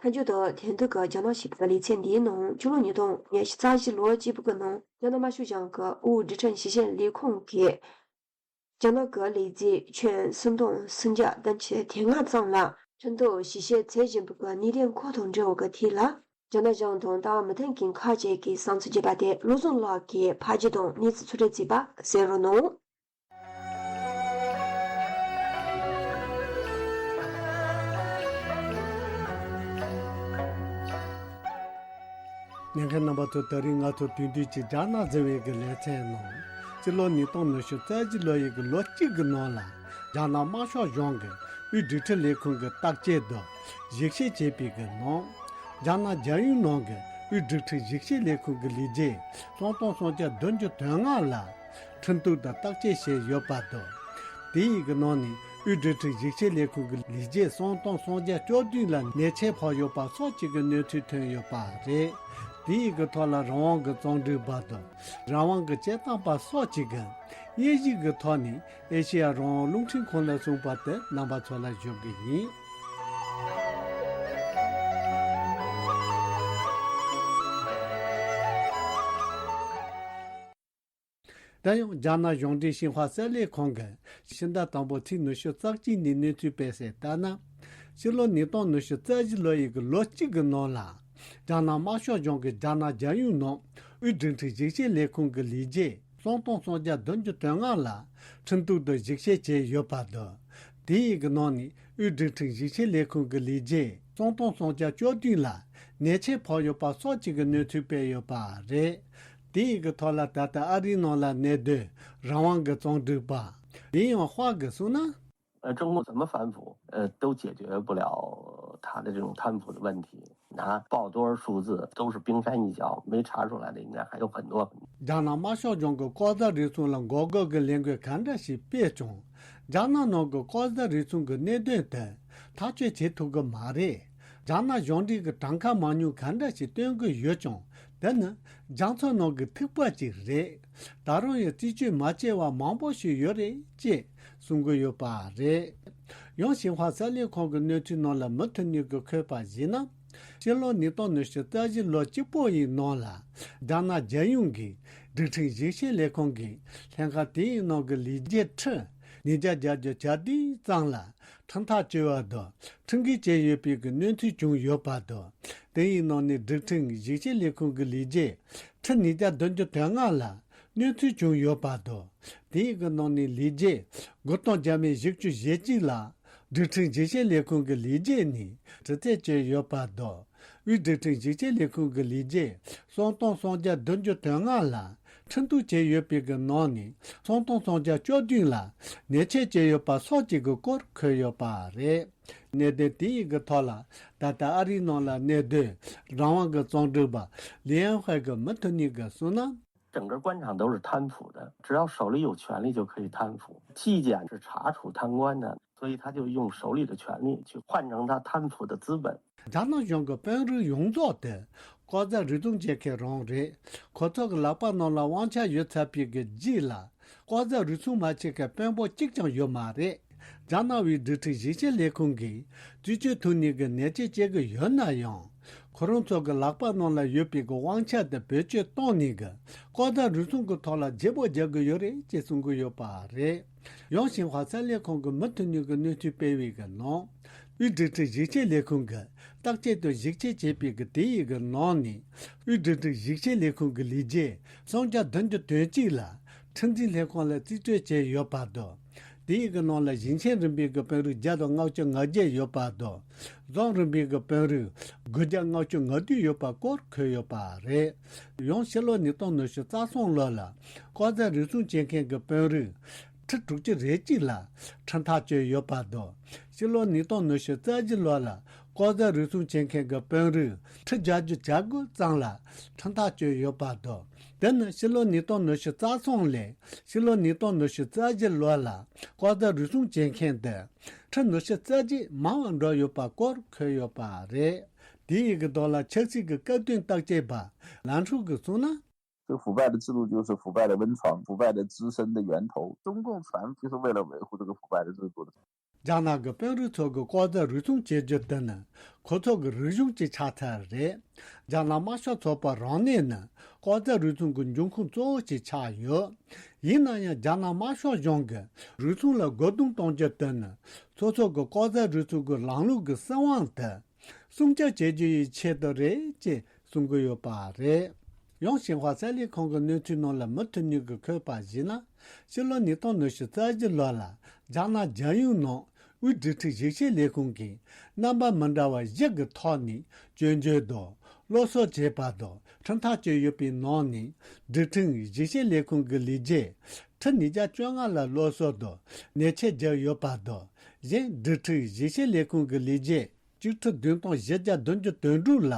མཐའ་མཇུག་ཏུ་དེང་དུས་ཀྱི་རྒྱ་ནག་ཞིབ་ཕྲ་ལེ་ཚན་འདིའི་ནང་ཕྱི་ལོ་ཉིས་སྟོང་ཉི་ཤུ་རྩ་བཞི་ལོ་གཅིག་པུ་གི་ནང་རྒྱ་ནག་དམར་ཤོག་གཞུང་གི་དབུས་སྒྲིག་ཁྲིམས་ཞིབ་བཤེར་ལས་ཁུངས་ཀྱིས་རྒྱ་ནག་གི་ལས་བྱེད་ཁྱོན་སུམ་སྟོང་སུམ་བརྒྱ་བདུན་ཅུ་དོན་ལྔ་ཙམ་ལ་ཁྲིམས་ཐོག་ཞིབ་བཤེར་བྱེད་བཞིན་པའི་གནད་དོན་ཁག་དང་འབྲེལ་བའི་ཐད་ལ་རྒྱ་ནག་གཞུང་དང་ད་མུ་མཐུད་ཀྱི་ཁག་ཅིག་གི་བསམ་ཚུལ་བརྗོད་པ་དེ་བློ་བཟང་ལགས་ཀྱིས་ཕར་རྒྱག་དང་གནས་ཚུལ་ཚུར་སྤྲོད་བྱས་པ་གསན་རོགས་གནང་། ཉན་མཁན་རྣམ་པ་ཚོ། ད་རིང་ང་ཚོ་དེང་དུས་ཀྱི་རྒྱ་ནག་ཟེར་བའི་གི་ལེ་ཚན་ནང་སྤྱི་ལོ་ཉིས་སྟོང་ཉི་ཤུ་རྩ་བཞི་ལོ་ཡི་གི་ལོ་གཅིག་གི་ནང་ལ་རྒྱ་ནག་དམར་ཤོག་གཞུང་གི་དབུས་སྒྲིག་ཁྲིམས་ལས་ཁུངས་ཀྱི་བརྟག་དཔྱད་དང་ཞིབ་བཤེར་བྱས་པའི་གི་ནང་། རྒྱ་ནག་རྒྱལ་ཡོངས་ནང་གི་དབུས་སྒྲིག་ཁྲིམས་ཞིབ་བཤེར་ལས་ཁུངས་ཀྱི་ལས་བྱེད་སུམ་སྟོང་སུམ་བརྒྱ་བདུན་ཅུ་དོན་ལྔ་ལ་ཁྲིམས་གཏུག་དང་བརྟག་དཔྱད་བྱས་ཡོད་པ་དང་། དེ་ཡི་གི་ནང་ནས་དབུས་སྒྲིག་ཁྲིམས་ཞིབ་བཤེར་ལས་ཁུངས་ཀྱི་ལས་བྱེད་སུམ་སྟོང་སུམ་བརྒྱ་བཅུ་བདུན་ལ་ཉེས་ཆད་ཕོག་ཡོད་པ་སོགས་ཀྱི་གི་གནས་ཚུལ་ཐོན་ཡོད་པ་རེད། དེ་ཡི་གི་ཐོག་ལ་རང་དབང་གི་རྩོམ་སྒྲིག་པ་དང་རང་དབང་གི་སྤྱིར་བཏང་པ་སོགས་ཀྱི་གི་དབྱེ་ཞིབ་ཀྱི་ཐོག་ནས་ཨེ་ཤེ་ཡ་རང་དབང་རླུང་འཕྲིན་ཁང་ལ་གསུངས་པ་དེ་རྣམ་པ་ཚོ་ལ་ཞུ་གི་ཡིན། ད་ཡང་རྒྱ་ནག་གཞུང་འབྲེལ་ཤིན་ཧྭ་གསར་ལས་ཁང་གིས་ཕྱི་ཟླ་དང་པོ་ཚེས་ཉི་ཤུ་རྩ་གཅིག་ཉིན་གནས་ཚུལ་སྤེལ་གསལ་ལྟར་ན། ཕྱི་ལོ་ཉིས་སྟོང་ཉི་ཤུ་རྩ་བཞི་ལོ་ཡི་གི་ལོ་གཅིག་གི་ནང་ལ། རྒྱ་ནག་དམར་ཤོག་གཞུང་གིས་རྒྱ་ནག་རྒྱལ་ཡོངས་ནང་དབུས་སྒྲིག་ཁྲིམས་ཞིབ་བཤེར་ལས་ཁུངས་ཀྱི་ལས་བྱེད་སུམ་སྟོང་སུམ་བརྒྱ་བདུན་ཅུ་དོན་ལྔ་ལ་ཁྲིམས་གཏུག་དང་ཞིབ་བཤེར་བྱས་ཡོད་པ་དང་། དེ་ཡི་གི་ནང་ནས་དབུས་སྒྲིག་ཁྲིམས་ཞིབ་བཤེར་ལས་ཁུངས་ཀྱི་ལས་བྱེད་སུམ་སྟོང་སུམ་བརྒྱ་བཅུ་བདུན་ལ་ཉེས་ཆད་ཕོག་ཡོད་པ་སོགས་ཀྱི་གི་གནས་ཚུལ་སྤེལ་ཡོད་པ་རེད། དེ་ཡི་གི་ཐོག་ལ་ད་ལྟ་ཨ་རིའི་ནང་ལ་གནས་སྡོད་རང་དབང་གི་རྩོམ་སྒྲིག་པ་ལིན་ཡང་ཧྭ་གིས་གསུངས་ན། 呃，中共怎么反腐，呃，都解决不了他的这种贪腐的问题。拿报多少数字都是冰山一角，没查出来的应该还有很多很多。 རྒྱ་ནག་དམར་ཤོག་གཞུང་གི་ལྐོག་ཟ་རུལ་སུངས་ལ་འགོག་རྒོལ་གྱི་ལས་འགུལ་ག་འདྲ་ཞིག་སྤེལ་ཀྱང་། རྒྱ་ནག་ནང་གི་ལྐོག་ཟ་རུལ་སུངས་ཀྱི་གནད་དོན་དེ་ཐག་གཅོད་བྱེད་ཐུབ་ཀྱི་མ་རེད། རྒྱ་ནག་གཞུང་འབྲེལ་གྱི་གྲངས་ཀ་མང་ཉུང་ག་འདྲ་ཞིག་སྟོན་གྱི་ཡོད་ཀྱང་། དེ་ནི་རྒྱ་མཚོ་ནང་གི་ཐིགས་པ་ཅིག་རེད། ད་རུང་ཡང་རྩད་གཅོད་མ་བྱས་པ་མང་པོ་ཞིག་ཡོད་རེད་ཅེས་གསུང་གི་ཡོད་པ་རེད། ཡང་ཤིན་ཧྭ་གསར་ལས་ཁང་གི་གནས་ཚུལ་ནང་ལ་མུ་མཐུད་ནས་ཀྱི་འཁོད་པ་བཞིན་ན། ཕྱི་ལོ་ཉིས་སྟོང་ཉི་ཤུ་རྩ་བཞི་ལོ་གཅིག་པོ་ཡི་ནང་ལ་རྒྱ་ནག་རྒྱལ་ཡོངས་ཀྱི་སྒྲིག་ཁྲིམས་ཞིབ་བཤེར་ལས་ཁང་གིས་ལྷན་ཁང་དེའི་ནང་གི་ལས་བྱེད་ཁྲི་ཉིས་བརྒྱ་བརྒྱད་ཅུ་གྱ་བདུན་ཙམ་ལ་ཁྲིམས་ཐག་བཅད་པ་དང་ཁྲིམས་འགལ་བྱས་ཡོད་པའི་གི་གནས་ཚུལ་བྱུང་ཡོད་པ་དང་། དེའི་ནང་ནས་སྒྲིག་ཁྲིམས་ཞིབ་བཤེར་ལས་ཁང་གི་ལས་བྱེད་ཁྲི་ཉིས་བརྒྱ་བདུན་ཅུ་དོན་ལྔ་ལ་གནོད་འཚེ་བྱུང་ཡོད་པ་དང་། དེའི་གི་ནང་ནས་ལས་བྱེད་དགུ་སྟོང་བརྒྱ་མེད་བཞི་བཅུ་ཞེ་གཅིག་ལ་ སྒྲིག་ཁྲིམས་ཞིབ་བཤེར་ལས་ཁུངས་ཀྱི་ལས་བྱེད་ནས་དྲི་རྩད་བཅད་ཡོད་པ་དང་། དབུས་སྒྲིག་ཁྲིམས་ཞིབ་བཤེར་ལས་ཁུངས་ཀྱི་ལས་བྱེད་སུམ་སྟོང་སུམ་བརྒྱ་བདུན་ཅུ་དོན་ལྔ་ལ་ཁྲིམས་གཏུག་བྱས་ཡོད་པའི་གི་ནང་ནས་སུམ་སྟོང་སུམ་བརྒྱ་བཅུ་བདུན་ལ་ཉེས་ཆད་བཅད་ཡོད་པ་སོགས་ཀྱི་གི་སྐོར་འཁོད་ཡོད་པ་རེད། གནད་དོན་དེ་ཡི་གི་ཐོག་ལ་ད་ལྟ་ཨ་རིའི་ནང་ལ་གནས་སྡོད་རང་དབང་གི་རྩོམ་སྒྲིག་པ་ལི་ཡན་ཧའེ་གི་མུ་མཐུད་ནས་གི་གསུངས་ན། 整个官场都是贪腐的，只要手里有权力就可以贪腐。纪检是查处贪官的，所以他就用手里的权力去换成他贪腐的资本。 རྒྱ་ནག་གཞུང་གི་དཔོན་རིགས་ཡོངས་རྫོགས་དེ་ལྐོག་ཟ་རུལ་སུངས་བྱེད་མཁན་རང་རེད། ཁོ་ཚོ་གི་ལག་པ་ནང་ལ་དབང་ཆ་ཡོད་ཚར་བའི་གི་རྗེས་ལ་ལྐོག་ཟ་རུལ་སུངས་མ་བྱེད་མཁན་དཔོན་པོ་གཅིག་ཀྱང་ཡོད་མ་རེད། རྒྱ་ནག་པའི་སྒྲིག་ཁྲིམས་ཞིབ་བཤེར་ལས་ཁུངས་ཀྱིས་རྩིས་སྤྱོད་ཐོག་ནས་གི་ཉེས་ཆད་བཅད་གི་ཡོད་ན་ཡང་། ཁོ་རང་ཚོ་གི་ལག་པ་ནང་ལ་ཡོད་པའི་གི་དབང་ཆ་དེ་བེད་སྤྱོད་བཏང་ནས་གི་ལྐོག་ཟ་རུལ་སུངས་གི་ཐོག་ལ་བརྗེ་པོ་རྒྱག་གི་ཡོད་རེད་ཅེས་གསུང་གི་ཡོད་པ་རེད། ཡང་ཞིན་ཧྭ་གསར་ལས་ཁང་གི་མུ་མཐུད་ནས་གི་གནས་ཚུལ་སྤེལ་བའི་གི་ནང་། དབུས་སྒྲིག་ཁྲིམས་ཞིབ་བཤེར་ལས་ཁུངས་ཀྱིས་བརྟག་དཔྱད་དང་ཞིབ་དཔྱད་བྱས་པའི་གི་དེ་ཡི་གི་ནང་ནས། དབུས་སྒྲིག་ཁྲིམས་ཞིབ་བཤེར་ལས་ཁུངས་ཀྱི་ལས་བྱེད་སུམ་བརྒྱ་བདུན་ཅུ་དོན་གཅིག་ལ་ཁྲིམས་འཛིན་ལྷན་ཁང་ལ་རྩིས་སྤྲོད་བྱས་ཡོད་པ་དང་། དེ་ཡི་གི་ནང་ལ་ཞིང་ཆེན་རིམ་པའི་གི་དཔོན་རིགས་བརྒྱ་དང་ལྔ་བཅུ་ང་བརྒྱད་ཡོད་པ་དང་། རྫོང་རིམ་པའི་གི་དཔོན་རིགས་དགུ་བརྒྱ་ལྔ་བཅུ་ང་བདུན་ཡོད་པ་སྐོར་འཁོད་ཡོད་པ་རེད། ཡང་ཕྱི་ལོ་ཉིས་སྟོང་ཉི་ཤུ་རྩ་གསུམ་ལོ་ལ་ལྐོག་ཟ་རུལ་སུངས་བྱེད་མཁན་གྱི་དཔོན་རིགས་ཁྲི་དྲུག་ཅུ་རེ་གཅིག་ལ་ཁྲིམས་ཐག་གཅོད་ཡོད་པ་དང་། ཕྱི་ལོ་ཉིས་སྟོང་ཉི་ཤུ་རྩ་བཞི་ལོ་ལ་ལྐོག་ཟ་རུལ་སུངས་བྱེད་མཁན་གྱི་དཔོན་རིགས་ཁྲི་བརྒྱད་ཅུ་གྱ་དགུ་ཙམ་ལ་ཁྲིམས་ཐག་གཅོད་ཡོད་པ་དང་། དེ་ནི་ཕྱི་ལོ་ཉིས་སྟོང་ཉི་ཤུ་རྩ་གསུམ་ལས་ཕྱི་ལོ་ཉིས་སྟོང་ཉི་ཤུ་རྩ་བཞི་ལོ་ལ་ལྐོག་ཟ་རུལ་སུངས་བྱེད་མཁན་དེ་ཁྲི་ཉི་ཤུ་རྩ་གཅིག་མང་བ་འགྲོ་ཡོད་པ་སྐོར་འཁོད་ཡོད་པ་རེད། དེ་ཡི་གི་ཐོག་ལ་ཆབ་སྲིད་ཀྱི་སྐབས་བསྟུན་བརྟག་དཔྱད་པ་ལན་ཧྲུའུ་གིས་གསུངས་ན། 这腐败的制度就是腐败的温床，腐败的滋生的源头。中共反腐就是为了维护这个腐败的制度的。 རྒྱ་ནག་གི་དཔོན་རིགས་ཚོ་གི་ལྐོག་ཟ་རུལ་སུངས་བྱེད་རྒྱུ་དེ་ནི་ཁོ་ཚོ་གི་རིག་གཞུང་ཅིག་ཆགས་ཚར་རེད། རྒྱ་ནག་དམར་ཤོག་ཚོགས་པ་རང་ཉིད་ནི་ལྐོག་ཟ་རུལ་སུངས་ཀྱི་འབྱུང་ཁུངས་གཙོ་བོ་ཞིག་ཆགས་ཡོད། ཡིན་ན་ཡང་རྒྱ་ནག་དམར་ཤོག་གཞུང་གིས་རུལ་སུངས་ལ་རྒོལ་རྡུང་གཏོང་རྒྱུ་དེ་ནི་སོ་སོ་གི་ལྐོག་ཟ་རུལ་སུངས་ཀྱི་ལམ་ལུགས་ཀྱི་སྲིད་དབང་དེ་སྲུང་སྐྱོབ་བྱེད་རྒྱུ་ཡི་ཆེད་དུ་རེད་ཅེས་གསུང་གི་ཡོད་པ་རེད། ཡང་ཞིན་ཧྭ་གསར་ལས་ཁང་གི་གནས་ཚུལ་ནང་ལ་མུ་མཐུད་ནས་ཀྱི་འཁོད་པ་བཞིན་ན། ཕྱི་ལོ་ཉིས་སྟོང་ཉི་ཤུ་རྩ་བཞི་ལོ་ལ་རྒྱ་ནག་རྒྱལ་ཡོངས་ནང་དབུས་སྒྲིག་ཁྲིམས་ཞིབ་བཤེར་ལས་ཁུངས་ཀྱིས་རྣམ་པ་མི་འདྲ་བ་བཞི་གི་ཐོག་ནས་སྐྱོན་བརྗོད་དང་སློབ་གསོ་བྱས་པ་དང་ཁྲིམས་ཐག་གཅོད་ཡོད་པའི་ནང་ནས། སྒྲིག་ཁྲིམས་ཞིབ་བཤེར་ལས་ཁུངས་ཀྱི་ལས་བྱེད་ཁྲི་ཉིས་བརྒྱ་བཅོ་ལྔ་ལ་སློབ་གསོ་དང་ཉེས་ཆད་བརྒྱབ་ཡོད་པ་དང་། གཞན་སྒྲིག་ཁྲིམས་ཞིབ་བཤེར་ལས་ཁུངས་ཀྱི་ལས་བྱེད་གཅིག་ཁྲི་བདུན་སྟོང་བཞི་བརྒྱ་བདུན་ཅུ་དོན་དྲུག་ལ་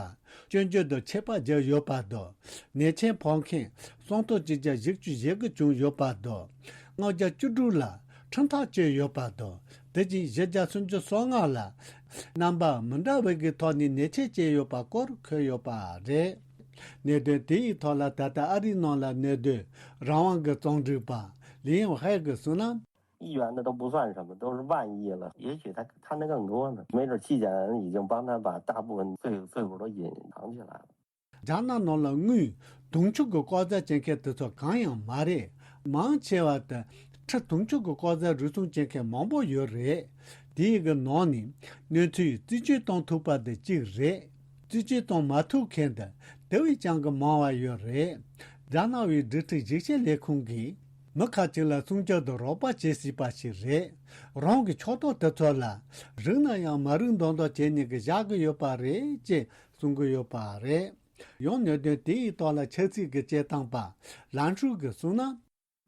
སྐྱོན་བརྗོད་དང་ཆད་པ་བརྒྱབ་ཡོད་པ་དང་། ཉེས་ཆད་ཕོག་མཁན་སུམ་སྟོང་གཅིག་བརྒྱ་བཞི་བཅུ་ཞེ་དགུ་བྱུང་ཡོད་པ་དང་། ལྔ་བརྒྱ་བཅུ་དྲུག་ལ་ཁྲིམས་ཐག་གཅོད་ཡོད་པ་དང་། དེ་བཞིན་བཞི་བརྒྱ་སུམ་ཅུ་སོ་ལྔ་ལ་རྣམ་པ་མི་འདྲ་བའི་གི་ཐོག་ནས་ཉེས་ཆད་བཅད་ཡོད་པ་སྐོར་འཁོད་ཡོད་པ་རེད། གནད་དོན་དེ་ཡི་ཐོག་ལ་ད་ལྟ་ཨ་རིའི་ནང་ལ་གནས་སྡོད་རང་དབང་གི་རྩོམ་སྒྲིག་པ་ལི་ཡིན་ཧའེ་གིས་གསུངས་ན། 一元的都不算什么，都是万亿了。也许他贪的更多呢，没准纪检已经帮他把大部分罪罪过都隐藏起来了。 རྒྱ་ནག་ནང་ལ་དངུལ་དུང་ཕྱུར་གྱི་ལྐོག་ཟ་བྱེད་མཁན་དེ་ཚོ་གང་ཡང་མ་རེད། མང་ཆེ་བ་དེ་ཁྲི་དུང་ཕྱུར་གྱི་ལྐོག་ཟ་རུལ་སུངས་བྱེད་མཁན་མང་པོ་ཡོད་རེད། དེའི་གི་ནང་ནས་གནས་ཚུལ་རྩིས་སྤྱོད་གཏོང་ཐུབ་པ་དེ་གཅིག་རེད། རྩིས་སྤྱོད་གཏོང་མ་ཐུབ་མཁན་དེ་དེ་བས་ཀྱང་གི་མང་བ་ཡོད་རེད། རྒྱ་ནག་པའི་སྒྲིག་ཁྲིམས་ཞིབ་བཤེར་ལས་ཁུངས་ཀྱིས་མི་ཁག་ཅིག་ལ་སྲུང་སྐྱོབ་དང་རོགས་པ་བྱེད་སྲིད་པ་ཞིག་རེད། རང་གི་ཕྱོགས་གཏོགས་དེ་ཚོ་ལ་རིག་ན་ཡང་མ་རིག་མདོག་མདོག་བྱས་ནས་གི་བཞག་གི་ཡོད་པ་རེད་ཅེས་གསུང་གི་ཡོད་པ་རེད། ཡང་གནད་དོན་དེ་ཡི་ཐོག་ལ་ཆབ་སྲིད་ཀྱི་སྤྱི་བཏང་པ་ལན་ཧྲུའུ་གིས་གསུངས་ན།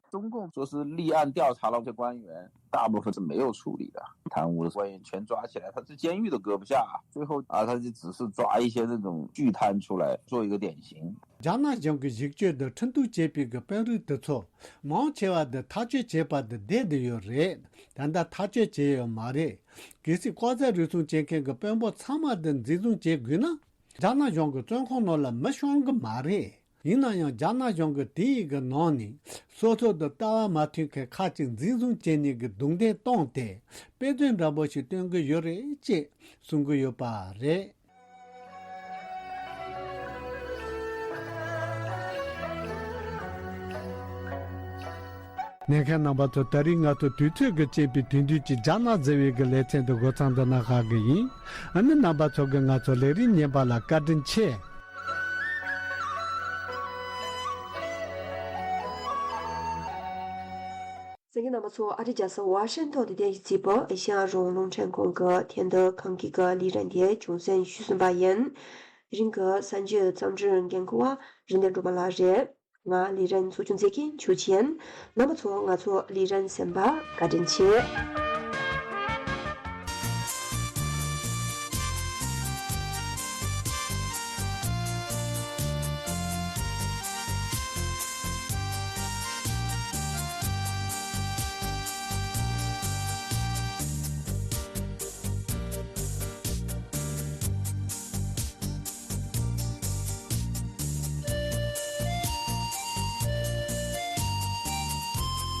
中共说是立案调查了这些官员，大部分是没有处理的。贪污的官员全抓起来，他这监狱都搁不下，最后啊，他就只是抓一些那种巨贪出来做一个典型。 རྒྱ་ནག་གཞུང་གིས་ཞིབ་དཔྱོད་དང་ཁྲིམས་གཏུག་བྱས་པའི་གི་དཔོན་རིགས་དེ་ཚོ་མང་ཆེ་བ་དེ་ཐག་གཅོད་བྱས་པ་དེ་བསྡད་དེ་ཡོད་རེད། ད་ལྟ་ཐག་གཅོད་བྱས་ཡོད་མ་རེད། གལ་སྲིད་ལྐོག་ཟ་རུལ་སུངས་བྱེད་མཁན་གྱི་དཔོན་པོ་ཚང་མ་དེ་འཛིན་བཟུང་བྱེད་དགོས་ན། རྒྱ་ནག་གཞུང་གི་བཙོན་ཁང་ནང་ལ་མི་ཤོང་གི་མ་རེད། ཡིན་ན་ཡང་རྒྱ་ནག་གཞུང་གིས་དེ་ཡི་གི་ནང་ནས་སོ་སོ་དང་ལྟ་བ་མ་མཐུན་མཁན་ཁག་ཅིག་འཛིན་བཟུང་བྱས་ནས་གི་རྡུང་རྡེག་བཏང་སྟེ་དཔེ་མཚོན་འདྲ་པོ་ཞིག་སྟོན་གི་ཡོད་རེད་ཅེས་གསུང་གི་ཡོད་པ་རེད། ཉན་མཁན་རྣམ་པ་ཚོ། ད་རིང་ང་ཚོ་དུས་ཚོད་ཀྱི་རྐྱེན་པས་དེང་དུས་ཀྱི་རྒྱ་ནག་ཟེར་བའི་གི་ལེ་ཚན་འདི་འགོ་མཚམས་འདི་ན་བཞག་གི་ཡིན། ཨ་ནི་རྣམ་པ་ཚོ་གིས་ང་ཚོ་ལས་རིམ་ཉན་པ་ལ་བཀའ་དྲིན་ཆེ། ལྷན་རྒྱས་རྣམ་པ་ཚོ། ཨ་རི་རྒྱལ་ས་ཝ་ཤིང་ཊོན་དུ་རྟེན་གཞི་བྱས་པའི་ཨེ་ཤ་ཡ་རང་དབང་རླུང་འཕྲིན་ཁང་གི་ཐེངས་འདིའི་ཁམས་སྐད་ཀྱི་ལས་རིམ་དེ་རྒྱང་སྲིང་ཞུས་ཟིན་པ་ཡིན། དེ་རིང་གི་གསར་འགྱུར་བརྩམས་སྒྲིག་འགན་འཁུར་བ་རིན་ལྡན་སྒྲོལ་མ་ལགས་རེད། ང་ལས་རིམ་གཙོ་སྐྱོང་མཛད་མཁན་ཆོས་ཅན། རྣམ་པ་ཚོ། ང་ཚོ་ལས་རིམ་གསན་པར་བཀའ་དྲིན་ཆེ།